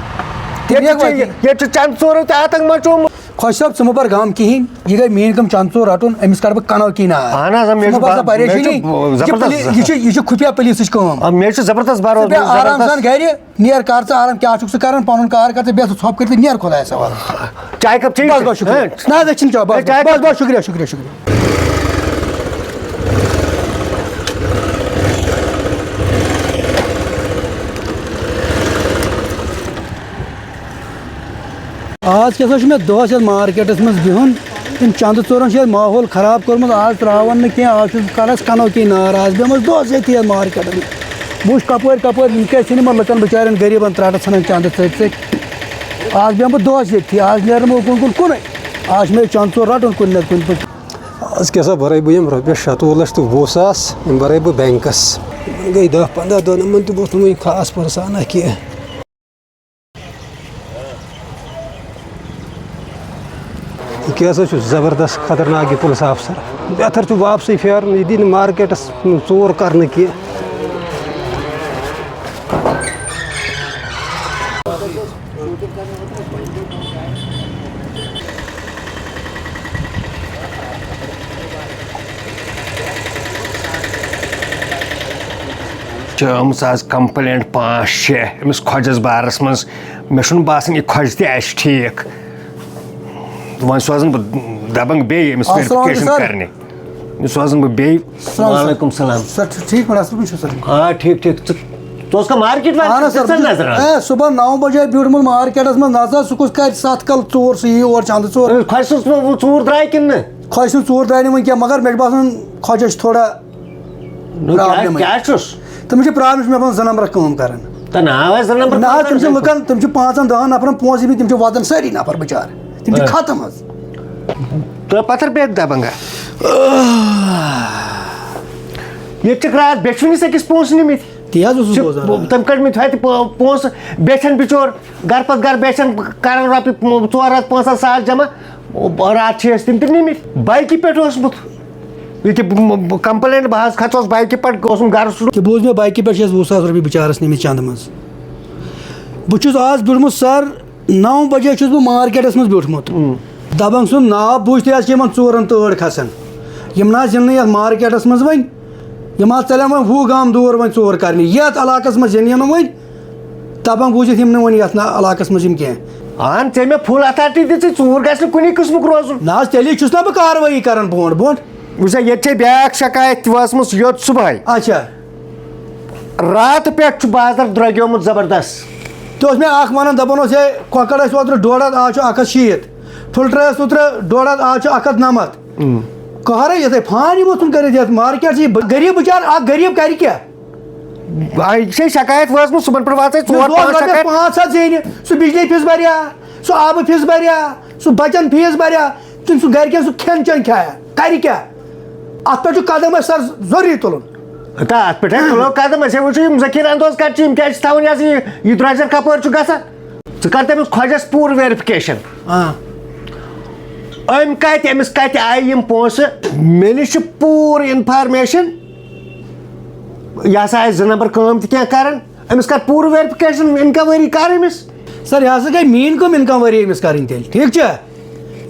تِم ییٚتہِ نِیَکھ چھِ، وَتی۔ ییٚتہِ چھُ چَندٕ ژورو تہِ آتنٛک مَچومُت۔ خۄجہِ صٲب، ژٕ مہٕ بَر غم کِہیٖنۍ، یہِ گٔے میٛٲنۍ کٲم چَندٕ ژور رَٹُن، أمِس کَڑٕ بہٕ کَنو کِنۍ نار۔ اہن حظ، آ، مےٚ ژٕ چھُ مہٕ بَر سا با-، مےٚ چھُ پریشٲنی، یہِ چھُ زبردست۔ پُلی-، یہِ چھُ، یہِ چھُ خُفیہ پُلیٖسٕچ کٲم۔ آ، مےٚ چھُ زبردست ژٕ بَروسہٕ، بیٚہہ آرام زبردست۔ سان گَرِ، نیر کَر ژٕ آرام، کیٛاہ چھُکھ ژٕ کَران، پَنُن کار کَر ژٕ، بیٚہہ ژٕ ژھۄپہٕ کٔرِتھ تہٕ نیر خۄدایَس حوالہٕ۔ چاے کَپ چیٚیِو بَس، تُہۍ؟ بَس، شُکریہ۔ ہہ؟ نہ حظ، أسۍ چھِنہٕ چاے، بَس، ہے، چاے بَس، کَپ؟ بَس، شُکریہ، شُکریہ، شُکریہ۔ آز کیٛاہ سا چھُ مےٚ دۄہَس یَتھ مارکیٹَس منٛز بِہُن؟ تٔمۍ چَندٕ ژورَن چھُ یَتھ ماحول خراب کوٚرمُت۔ آز ترٛاوَن نہٕ کینٛہہ، آز چھُس کَرَس کَنو کینٛہہ نار۔ آز بیٚہمَس دۄہَس ییٚتھی یَتھ مارکیٹَس منٛز۔ بہٕ وٕچھِ کَپٲرۍ کَپٲرۍ یِم کیٛاہ چھِنہٕ یِمَن لُکَن بِچارٮ۪ن غریٖبَن ترٛٹَس ژھٕنان چَندٕ ژٔٹۍ ژٔٹۍ۔ آز بیٚہمہٕ بہٕ دۄہَس ییٚتھی، آز نیرٕ نہٕ بہٕ اُکُن کُن کُنُے۔ آز چھُ مےٚ چَندٕ ژور رَٹُن کُنہِ نَتہٕ کُنہِ پٲٹھۍ۔ آز کیٛاہ سا بَرَے بہٕ یِم رۄپیَس شَتوُہ لَچھ تہٕ وُہ ساس، یِم بَرَے بہٕ بٮ۪نٛکَس۔ گٔے دَہ پنٛداہ دۄہ، یِمَن تہِ بوٗز نہٕ وٕنہِ خاص پرسانہ کینٛہہ۔ یہِ کیٛاہ سا چھُ زبردست خطرناک یہِ پُلِس آفسر۔ بہتر چھُ واپسٕے پھیرُن، یہِ دی نہٕ مارکیٹَس ژوٗر کرنہٕ کینٛہہ۔ چھِ آمٕژ آز complaint پانٛژھ شےٚ أمِس خۄجَس بارَس منٛز۔ مےٚ چھُنہٕ باسان یہِ خۄجہِ تہِ آسہِ ٹھیٖک۔ وۄنۍ سوزَن بہٕ دَبنٛگ بیٚیہِ أمِس السلام علیکم verification sir۔ کَرنہِ۔ یہِ سوزَن بہٕ بیٚیہِ۔ السلام علیکم۔ وعلیکم السلام۔ Sir، ٹھیٖک پٲٹھۍ، اَصٕل پٲٹھۍ چھِو sir؟ آ، ٹھیٖک، ٹھیٖک۔ ژٕ، ژٕ اوسکھا مارکیٹ وارکیٹ؟ اَہَن حظ sir، دِژ نا بہٕ چھُس، نظر اَز؟ اے، صُبحن نَو بجے بیوٗٹھمُت مارکیٹَس منٛز نظر، سُہ کُس کَرِ سَتھ کَل ژوٗر، سُہ یی اور چَندٕ ژوٗر۔ خۄجہِ سٕنٛز ژوٗر، ژوٗر درٛاے کِنہٕ نہٕ؟ خۄجہِ سٕنٛز ژوٗر درٛاے نہٕ وٕنہِ کینٛہہ، مگر مےٚ چھُ باسان خۄجَس چھِ تھوڑا نو، کیٛاہ، problem۔ کیٛاہ چھُس؟ تِم چھِ problem، چھِ مےٚ باسان زٕ نمبر کٲم کران۔ تہٕ ناو آسہِ زٕ نمبر نہ حظ، کٲم تِم چھِ کران۔ لُکن، تِم چھِ پانٛژن دہن نفرن پونٛسہٕ دِمٕتۍ، تِم چھِ واتان سٲری نفر بِچارٕ۔ تِم چھِ ہہ۔ ختم حظ۔ تہٕ پتہٕ بیٚیہِ دبنگا۔ ییٚتہِ چھِکھ راتھ بیٚچھوٕنِس أکِس پونٛسہٕ نِمٕتۍ۔ تی حظ اوسُس چھِ بوزان راتھ۔ تٔمۍ کٔڑمٕتۍ ہۄتہِ پو-، پونٛسہٕ بیچھن بِچور۔ گرٕ پتہٕ گرٕ بیچھن کران رۄپیہِ ژور ہتھ پانٛژھ ہتھ ساس جمع۔ راتھ چھِ أسۍ تِم تہِ نِمٕتۍ۔ بایکہِ پٮ۪ٹھ اوسمُت۔ یہِ کہِ بہٕ، بہٕ، بہٕ complaint، بہٕ حظ کھژوس بایکہِ پٮ۪ٹھ، اوسُم گرٕ سُہ۔ تہِ بوٗز مےٚ، بایکہِ پٮ۪ٹھ چھِ اَسہِ وُہ ساس رۄپیہِ بِچارَس نِمٕتۍ چنٛدٕ منٛز۔ بہٕ چھُس آز بیوٗٹھمُت سَر، نَو بجے چھُس بہٕ مارکیٹَس منٛز بیوٗٹھمُت۔ دَپان سُنٛد ناو بوٗزتھٕے حظ چھِ یِمَن ژورَن تٲڑ کھسان۔ یِم نہ حظ یِن نہٕ یَتھ مارکیٹَس منٛز وۄنۍ، یِم حظ ژَلن وۄنۍ وُہ گام دوٗر وۄنۍ ژور کَرنہِ۔ یَتھ علاقَس منٛز یِن یِم وۄنۍ، دَپان بوٗزِتھ یِم نہٕ وۄنۍ یَتھ نہ علاقَس منٛز یِم کینٛہہ۔ اہن، ژےٚ مےٚ full authority دِژٕے، ژوٗر گژھِ نہٕ کُنی قٕسمُک روزُن۔ نہ حظ، تیٚلے چھُس نہ بہٕ کاروٲیی کَران برونٛٹھ برونٛٹھ۔ وٕچھ سا، ییٚتہِ چھے بیٛاکھ شکایت تہِ وٲژمٕژ یوٚت صُبحٲے۔ اچھا۔ راتہٕ پٮ۪ٹھ چھُ بازر درٛوٚگیومُت زبردست۔ تہِ اوس مےٚ اکھ وَنان، دَپان اوس، ہے، کۄکَر ٲسۍ اوترٕ ڈۄڈ ہَتھ، آز چھُ اَکھ ہَتھ شیٖتھ۔ پھُلٹرٛے ٲسۍ اوترٕ ڈۄڈ ہَتھ، آز چھُ اَکھ ہَتھ نَمَتھ۔ قہرٕے یِتھَے فان یِمو ژھُن کٔرِتھ یَتھ مارکیٹ چھِ یہِ غریٖب بِچار، اَکھ غریٖب کَرِ کیٛاہ؟ آ، یہِ چھے شکایت وٲژمٕژ، صُبحن پٮ۪ٹھ واژے مےٚ ژور دوس پانٛژھ رۄپیَس شکایت۔ پانٛژھ ہَتھ زینہِ، سُہ بجلی فیٖس بَریا، سُہ آبہٕ فیٖس بَریا، سُہ بَچَن فیٖس بَریا، کِنہٕ سُہ گَرِکٮ۪ن سُہ کھٮ۪ن چٮ۪ن کھیٛایا؟ کَرِ کیٛاہ؟ اَتھ پٮ۪ٹھ چھُ قدم اَسہِ سَر ضروٗری تُلُن۔ تہٕ اَتھ پٮ۪ٹھ ہے تُلو قدم، أسۍ ہے وٕچھو یِم ذخیٖرٕ اندوز کَتہِ چھِ، یِم کیٛازِ چھِ تھاوان یہِ حظ یہِ، یہِ درٛۄجر کَپٲرۍ چھُ گژھان؟ ژٕ کَر تٔمِس خۄجَس پوٗرٕ ویرِفِکیشَن۔ آ۔ أمۍ کَتہِ، أمِس کَتہِ آیہِ یِم پونٛسہٕ؟ مےٚ نِش چھِ پوٗرٕ information۔ یہِ ہسا آسہِ زٕ نمبر کٲم تہِ کینٛہہ کران، أمِس کر پوٗرٕ ویرفِکیشن، انکوایری کر أمِس۔ سر، یہِ ہسا گٔے میٛٲنۍ کٲم انکوایری أمِس کرٕنۍ تیٚلہِ، ٹھیٖک چھا؟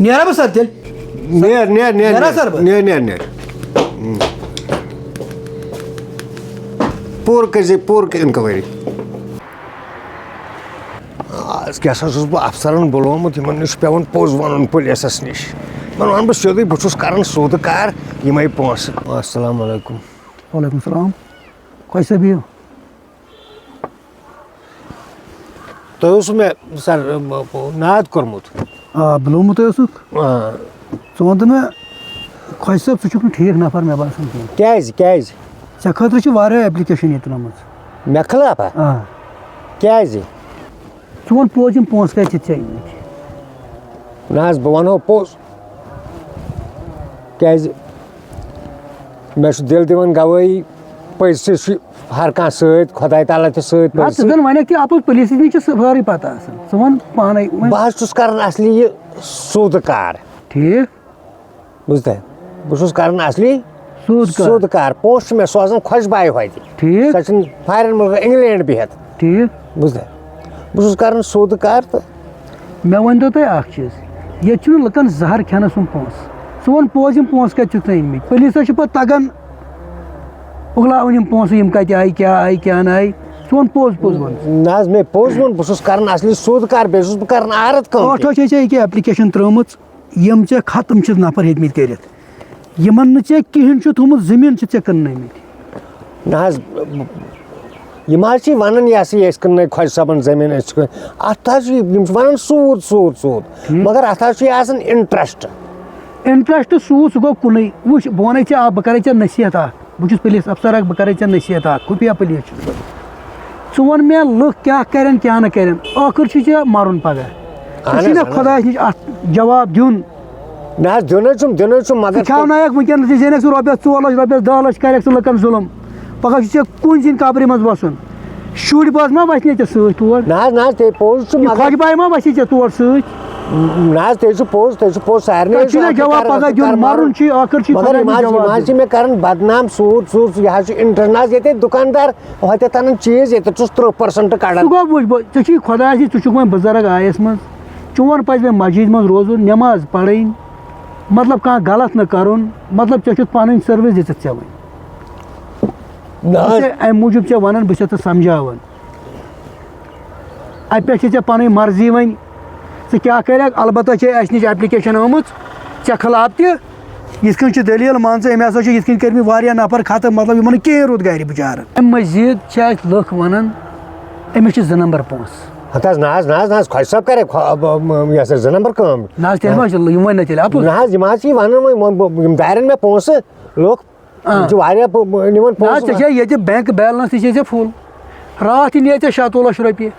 نیرا بہٕ سر تیٚلہِ؟ نیر، نیر، نیر، نیرا نیر۔ سر بہٕ؟ نیر، نیر، نیر۔ پوٗرٕ کٔرۍ زِ، پوٗرٕ کٔرۍ انکوایری۔ آز کیٛاہ سا چھُس بہٕ افسرن بُلومُت، یِمن نِش چھُ پٮ۪وان پوٚز وَنُن پُلیٖسَس نِش۔ یِمن وَنہٕ بہٕ سیوٚدُے، بہٕ چھُس کران سوٗدٕ کار، یِمَے پونٛسہٕ۔ السلام علیکم۔ وعلیکم السلام۔ خۄجہِ صٲب، بِہِو۔ تۄہہِ اوسوٕ مےٚ، سر، ناد کوٚرمُت۔ آ، بُلومُت ہے اوسُکھ۔ آ۔ ژٕ وَن تہٕ مےٚ، خۄجہِ صٲب، ژٕ چھُکھ نہٕ ٹھیٖک نفر مےٚ باسان کینٛہہ۔ کیٛازِ، کیٛازِ؟ ژےٚ خٲطرٕ چھِ واریاہ application ییٚتہِ ترٲومٕژ۔ مےٚ خلاف ہا؟ آ۔ کیٛازِ؟ ژٕ وَن پوٚز، یِم پونٛسہٕ کَتہِ چھِتھ ژےٚ أنۍمٕتۍ؟ نہ حظ، بہٕ وَنہو پوٚز۔ کیٛازِ؟ مےٚ چھُ دِل دِوان گوٲہی، پٔزۍ چھُ ہر کانٛہہ سۭتۍ، خۄداے تعالیٰ تہِ سۭتۍ، نہ، پٔزۍ ژٕ چھِ۔ زَن وَنکھ تہِ اَپُز، پُلیٖسَس نِش چھِ سٲرٕے پَتہ آسان۔ ژٕ وَن پانَے وۄنۍ۔ بہٕ حظ چھُس کَران اَصلی یہِ سوٗدٕ کار۔ ٹھیٖک۔ بوٗزتھا؟ بہٕ چھُس کران اصلی سوٗد کار۔ سوٗد کار۔ پونٛسہٕ چھِ مےٚ سوزان خۄش باے ہوتہِ۔ ٹھیٖک۔ سۄ چھِنہٕ فارِن مُلکہٕ، اِنگلینڈ بِہِتھ۔ ٹھیٖک۔ بوٗزتھا؟ بہٕ چھُس کران سوٗدٕ کار تہٕ۔ مےٚ ؤنۍ تو تُہۍ اکھ چیٖز، ییٚتہِ چھُنہٕ لُکن زہر کھٮ۪نس سُنٛد پونٛسہٕ۔ ژٕ وَن پوٚز، یِم پونٛسہٕ کَتہِ چھِکھ ژےٚ أنۍ مٕتۍ؟ پُلیٖسَس چھُ پَتہٕ تَگان اُگلاوٕنۍ یِم پونٛسہٕ، یِم کَتہِ آیہِ، کیٛاہ آیہِ، کیٛاہ نہٕ آیہِ۔ ژٕ وَن پوٚز، پوٚز وَن۔ نہ حظ، مےٚ پوٚز ووٚن، بہٕ چھُس کران اصلی سوٗدٕ کار، بیٚیہِ چھُس بہٕ کران عارت کٲم تہِ۔ ٲٹھو چھے ژےٚ ییٚکیٛاہ application ترٲومٕژ۔ یِم ژےٚ ختم چھِتھ نفر ہیٚتمٕتۍ کٔرِتھ، یِمن نہٕ ژےٚ کِہیٖنۍ چھُ تھوٚمُت، زٔمیٖن چھِ ژےٚ کٕننٲومٕتۍ۔ نہ حظ، یِم حظ چھِ وَنان، یہِ ہسا یہِ، أسۍ کٕننٲے خۄجہِ صٲبن زٔمیٖن، أسۍ چھِ کٕن-، اَتھ حظ چھُ، یِم چھِ وَنان سوٗد، سوٗد، سوٗد۔ ہُم۔ مگر اَتھ حظ چھُ یہِ آسان interest۔ Interest سوٗد، سُہ گوٚو کُنُے۔ وٕچھ، بہٕ وَنَے ژےٚ اَکھ، بہٕ کَرَے ژےٚ نصیحت اَکھ۔ بہٕ چھُس پُلیٖس افسر اکھ، بہٕ کرے ژےٚ نصیحت اکھ، خُفیہ پُلیٖس چھُس بہٕ۔ ژٕ وَن مےٚ، لُکھ کیٛاہ کرن، کیٛاہ نہٕ کرن، ٲخٕر چھُے ژےٚ مَرُن پگاہ۔ ژےٚ اہن چھُے حظ، مےٚ اہن حظ۔ خۄدایَس نِش اَتھ جواب دیُن۔ نہ حظ، دیُن حظ چھُم، دیُن حظ چھُم، مگر ژٕ کھیٛاونایَکھ وٕنکیٚنَس، ژےٚ زینَکھ ژٕ رۄپیَس ژور لَچھ، رۄپیَس دَہ لَچھ کرٮ۪کھ ژٕ لُکَن ظُلُم۔ پگاہ چھُے ژےٚ کُنہِ زِنۍ قبرِ منٛز وَسُن۔ شُرۍ بٲژ ما وَسنَے ژےٚ سۭتۍ تور؟ نہ حظ، نہ حظ، تہِ پوٚز چھُ، یہِ مگر خۄجہِ باے ما وَسی ژےٚ تور سۭتۍ؟ نہ حظ، تہِ چھُ پوٚز، تہِ چھُ پوٚز، سارنٕے تۄہہِ چھُے نہ حظ جواب آخر پگاہ کار دیُن، واتُن۔ مَرُن چھُے، ٲخٕر چھُے مگر خۄداے یِم سُنٛد حظ، یِم جواب حظ چھِ دیُن۔ مےٚ کران بدنام، سوٗد، سوٗد، یہِ حظ چھُ international، ییٚتہِ دُکاندار، ہۄتہِ تَنان چیٖز، ییٚتہِ چھُس تٕرٛہ percent کڑان۔ سُہ گوٚو وٕچھ بہٕ، ژےٚ چھُے خۄدایَس نِش، ژٕ چھُکھ وۄنۍ بُزرگ آیَس منٛز، چون پَزِ وۄنۍ مسجدِ منٛز روزُن، نٮ۪ماز پَرٕنۍ، مطلب کانٛہہ غلط نہٕ کَرُن، مطلب ژےٚ چھُتھ پَنٕنۍ service دِژٕتھ ژےٚ وۄنۍ۔ نہ حظ۔ بہٕ چھُسے اَمہِ موٗجوٗب ژےٚ وَنان، بہٕ چھُسے ژےٚ سمجھاوان۔ اَتہِ پٮ۪ٹھ چھِ ژےٚ پَنٕنۍ مرضی وۄنۍ، ژٕ کیٛاہ کَرَکھ؟ البتہ چھے اَسہِ نِش application آمٕژ ژےٚ خلاف تہِ۔ یِتھ کٔنۍ چھِ دٔلیٖل، مان ژٕ، أمۍ ہسا چھِ یِتھ کٔنۍ کٔرمٕتۍ واریاہ نفر ختم، مطلب، یِمَن نہٕ کِہیٖنۍ روٗد گَرِ بِچارَن۔ اَمہِ مٔزیٖد چھِ اَسہِ لُکھ وَنان، أمِس چھِ زٕ نمبر پونٛسہٕ۔ ہَتہٕ حظ، نہ حظ، نہ حظ، نہ حظ، خۄجہِ صٲب کَرے خۄ-، ب-، ب-، یہِ ہسا زٕ نمبر کٲم۔ نہ حظ، تیٚلہِ ما چھِ، یِم وَنہِ نہ تیٚلہِ اَپُز۔ نہ حظ، یِم حظ چھِ یہِ وَنان وۄنۍ، وۄنۍ، یِم دارٮ۪ن مےٚ پونٛسہٕ، لُکھ۔ آ۔ یِم چھِ واریاہ پو-، نِوان نہ حظ، پونٛسہٕ۔ ژےٚ چھےٚ ییٚتہِ bank balance تہِ چھےٚ ژےٚ full۔ راتھ تہِ نِیے ژےٚ شَتوُہ لَچھ رۄپیہِ۔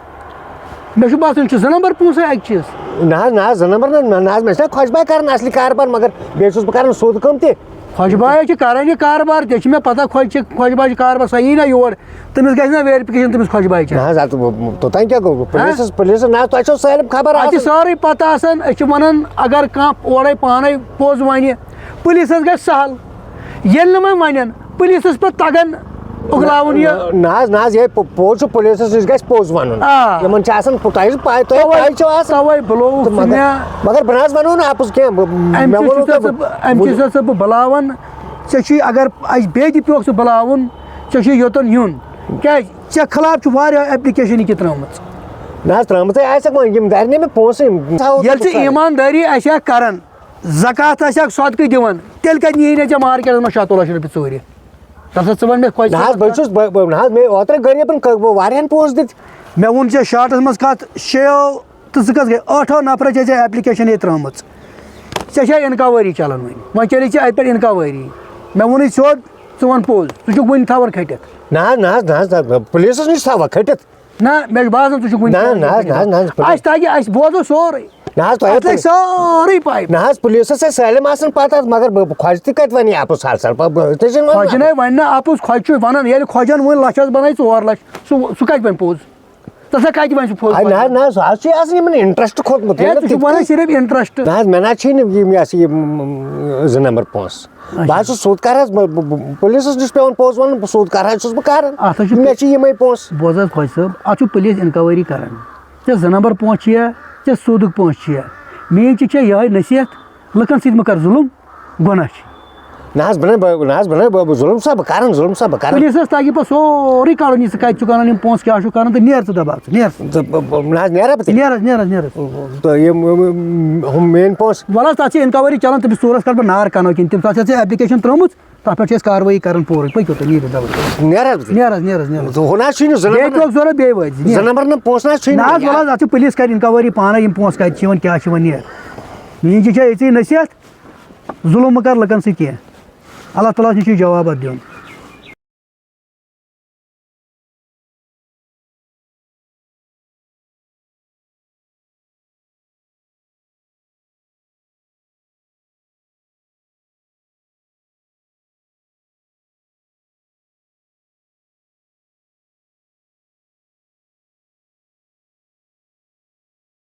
مےٚ چھُ باسان، یہِ چھُ زٕ نمبر پونٛسہٕ اَکہِ چیٖز۔ نہ حظ، نہ حظ، زٕ نمبر نہ، نہ، نہ حظ، مےٚ چھِنہ خۄجہِ باے کران اصلی کاربار، مگر بیٚیہِ چھُس بہٕ کران سوٚد کٲم تہِ۔ خۄجہِ باے چھِ کران یہِ کاربار، ژےٚ چھِ مےٚ پتہ، خۄجہِ چھِ، خۄجہِ باے چھِ کاربار، سۄ یی نہ یور، تٔمِس گژھِ نہ verification، تٔمِس خۄجہِ باے چھِ۔ نہ حظ، اَتھ، توٚتام کیٛاہ گوٚو؟ ہاں؟ پُلیٖسَس، پُلیٖسَس، نہ حظ، تۄہہِ چھو سٲلِم خبر اَتہِ چھِ آسان۔ سٲرٕے پتہ آسان، أسۍ چھِ وَنان، اگر کانٛہہ اورَے پانَے پوٚز وَنہِ، پُلیٖسَس گژھِ سہل۔ ییٚلہِ نہٕ وۄنۍ وَنن، پُلیٖسَس پَتہٕ تَگان اُگلاوُن یہِ۔ نہ حظ، نہ حظ، یہِ پو-، پوٚز چھُ، پُلیٖسَس نِش گژھِ پوٚز وَنُن۔ آ۔ یِمَن چھِ آسان پُ-، تۄہہِ چھِ پَے، تۄہہِ تَوَے، پَے چھو آسان۔ تَوَے بُلووُکھ تہٕ ژٕ مگر، مےٚ۔ مگر بہٕ نہ حظ وَنو نہٕ اَپُز کینٛہہ۔ بہٕ، اَمہِ مےٚ کِنۍ ووٚنوُ چھُسَے تۄہہِ، ژٕ بہٕ، اَمہِ کِنۍ چھُسَے ژٕ بہٕ بُلاوان۔ ژےٚ چھُے، اگر اَسہِ بیٚیہِ تہِ پیوٚکھ ژٕ بُلاوُن، ژےٚ چھُے یوٚتَن یُن۔ کیٛازِ؟ ژےٚ خلاف چھُ واریاہ application یہِ کہِ ترٛٲومٕژ۔ نہ حظ، ترٛٲومٕژے آسٮ۪کھ وۄنۍ، یِم دَرِ نہٕ مےٚ پونٛسہٕ، یِم۔ ییٚلہِ ژٕ ایٖماندٲری آسہِ ہا کَران، زکوٰۃ آسہِ ہا صدقہٕ دِوان، تیٚلہِ کَتہِ نِیہِ نہٕ ژےٚ مارکیٹَس منٛز شَتوُہ لَچھ رۄپیہِ ژوٗرِ؟ دَپ سا، ژٕ وَن مےٚ، کۄس نہ حظ، بہٕ چھُس، بہٕ، بہٕ، نہ حظ، مےٚ اوترَے غریٖبَن کٔر بہٕ واریاہَن پونٛسہٕ دِتۍ۔ مےٚ ووٚن ژےٚ شاٹَس منٛز کَتھ، شیٚیو تہٕ ژٕ کَس گٔے؟ ٲٹھو نفرو چھےٚ ژےٚ application ییٚتہِ ترٛٲومٕژ۔ ژےٚ چھےٚ inquiry چَلان وۄنۍ۔ وۄنۍ چَلے ژےٚ اَتہِ پٮ۪ٹھ inquiry۔ مےٚ ووٚنُے سیوٚد، ژٕ وَن پوٚز، ژٕ چھُکھ وٕنہِ تھاوان کھٔٹِتھ۔ نہ حظ، نہ حظ، نہ حظ، نہ، پُلیٖسَس نِش تھاوان کھٔٹِتھ۔ نہ، مےٚ چھُ باسان، ژٕ چھُکھ وٕنہِ نہ، تھاوان نہ حظ، کھٔٹِتھ۔ نہ حظ، نہ حظ، پُلیٖس۔ اَسہِ تَگہِ، اَسہِ بوزو سورُے۔ نہ حظ، تۄہہِ اَتھ لَگہِ سٲرٕے پَے۔ نہ حظ، پُلیٖسَس ٲسۍ سٲلِم آسان پَتہ، مگر بہٕ، بہٕ خۄجہِ تہِ کَتہِ وَنہِ یہِ اَپُز حال سَر؟ بہٕ، بہٕ، تہِ چھِنہٕ وَنان۔ خۄجہِ نے وَنہِ نہٕ اَپُز، خۄجہِ چھُ وَنان، ییٚلہِ خۄجَن ووٚن لَچھَس بَنٲے ژور لَچھ، سُہ، سُہ کَتہِ وَنہِ پوٚز؟ ژٕ سا کَتہِ وَنہِ سُہ پوٚز اَے، نہ حظ، پَتہٕ؟ نہ حظ، سُہ حظ چھُ آسان یِمَن interest کھوٚتمُت، ہے، ییٚلہِ ژٕ چھُکھ وَنان تِم صرف interest۔ نہ حظ، مےٚ نہ حظ چھِی نہٕ یِم، یہِ ہسا یہِ، م، زٕ نمبر پونٛسہٕ۔ اچھا۔ بہٕ حظ چھُس سیوٚد کَران حظ، بہٕ، بہٕ، بہٕ، پُلیٖسَس نِش پٮ۪وان پوٚز وَنُن، بہٕ سیوٚد کَران حظ چھُس بہٕ کَران۔ اَتھ حظ چھُ مےٚ چھِ یِمَے پونٛسہٕ۔ بوز حظ خۄجہِ صٲب، اَتھ چھُ پُلیٖس inquiry کَران۔ ژےٚ زٕ نمبر پونٛسہٕ چھِیا، ژےٚ سیوٚدُک پونٛسہٕ چھِیا؟ میٛٲنۍ چھِ ژےٚ یِہوٚے نصیحت، لُکَن سۭتۍ مہٕ کَر ظُلُم، گۄناہ چھِ۔ نہ حظ، بہٕ نَے، بہٕ، نہ حظ، بہٕ نَے، بہٕ، بہٕ، ظُلُم سا بہٕ کَران، ظُلُم سا بہٕ کَران۔ پُلیٖسَس تَگہِ پَتہٕ سورُے کَڑُن، یہِ ژٕ کَتہِ چھُکھ اَنان، یِم پونٛسہٕ کیٛاہ چھُکھ کَران، تہٕ نیر ژٕ دَباو ژٕ، نیر ژٕ۔ تہٕ بہٕ، بہٕ، نہ حظ، نیرا بہٕ تیٚلہِ؟ نیر حظ، نیر حظ، نیر حظ۔ تہٕ یِم، یِم، یِم، ہُم میٛٲنۍ پونٛسہٕ۔ وَلہٕ حظ، تَتھ چھِ inquiry چَلان، تٔمِس ژوٗرَس کَڑٕ بہٕ نار کَنو کِنۍ، تٔمِس آسہِ ژےٚ application ترٛٲومٕژ، تَتھ پٮ۪ٹھ چھِ أسۍ کاروٲیی کَران پوٗرٕ، پٔکِو تُہۍ، نیٖرِو دَبہٕ۔ نیر حظ بہٕ تیٚلہِ؟ نیر حظ، نیر حظ، نیر حظ۔ تہٕ ہُہ نہ حظ چھُے نہٕ زٕ بیٚیہِ نمبر نہ۔ پیوٚکھ ضوٚرَتھ، بیٚیہِ وٲتۍ زِ، نہ نیر۔ حظ، وَلہٕ حظ، اَتھ چھِ پُلیٖس کَرِ inquiry پانَے، یِم پونٛسہٕ کَتہِ چھِ یِوان، کیٛاہ چھِ یِوان، نیر۔ میٛٲنۍ چھِ ژےٚ یِژٕے نصیحت، ظُلُم مہٕ کَر لُکَن سۭتۍ کینٛہہ۔ اللہ تعالیٰ ہَس نِش چھُے جواب اَتھ دیُن۔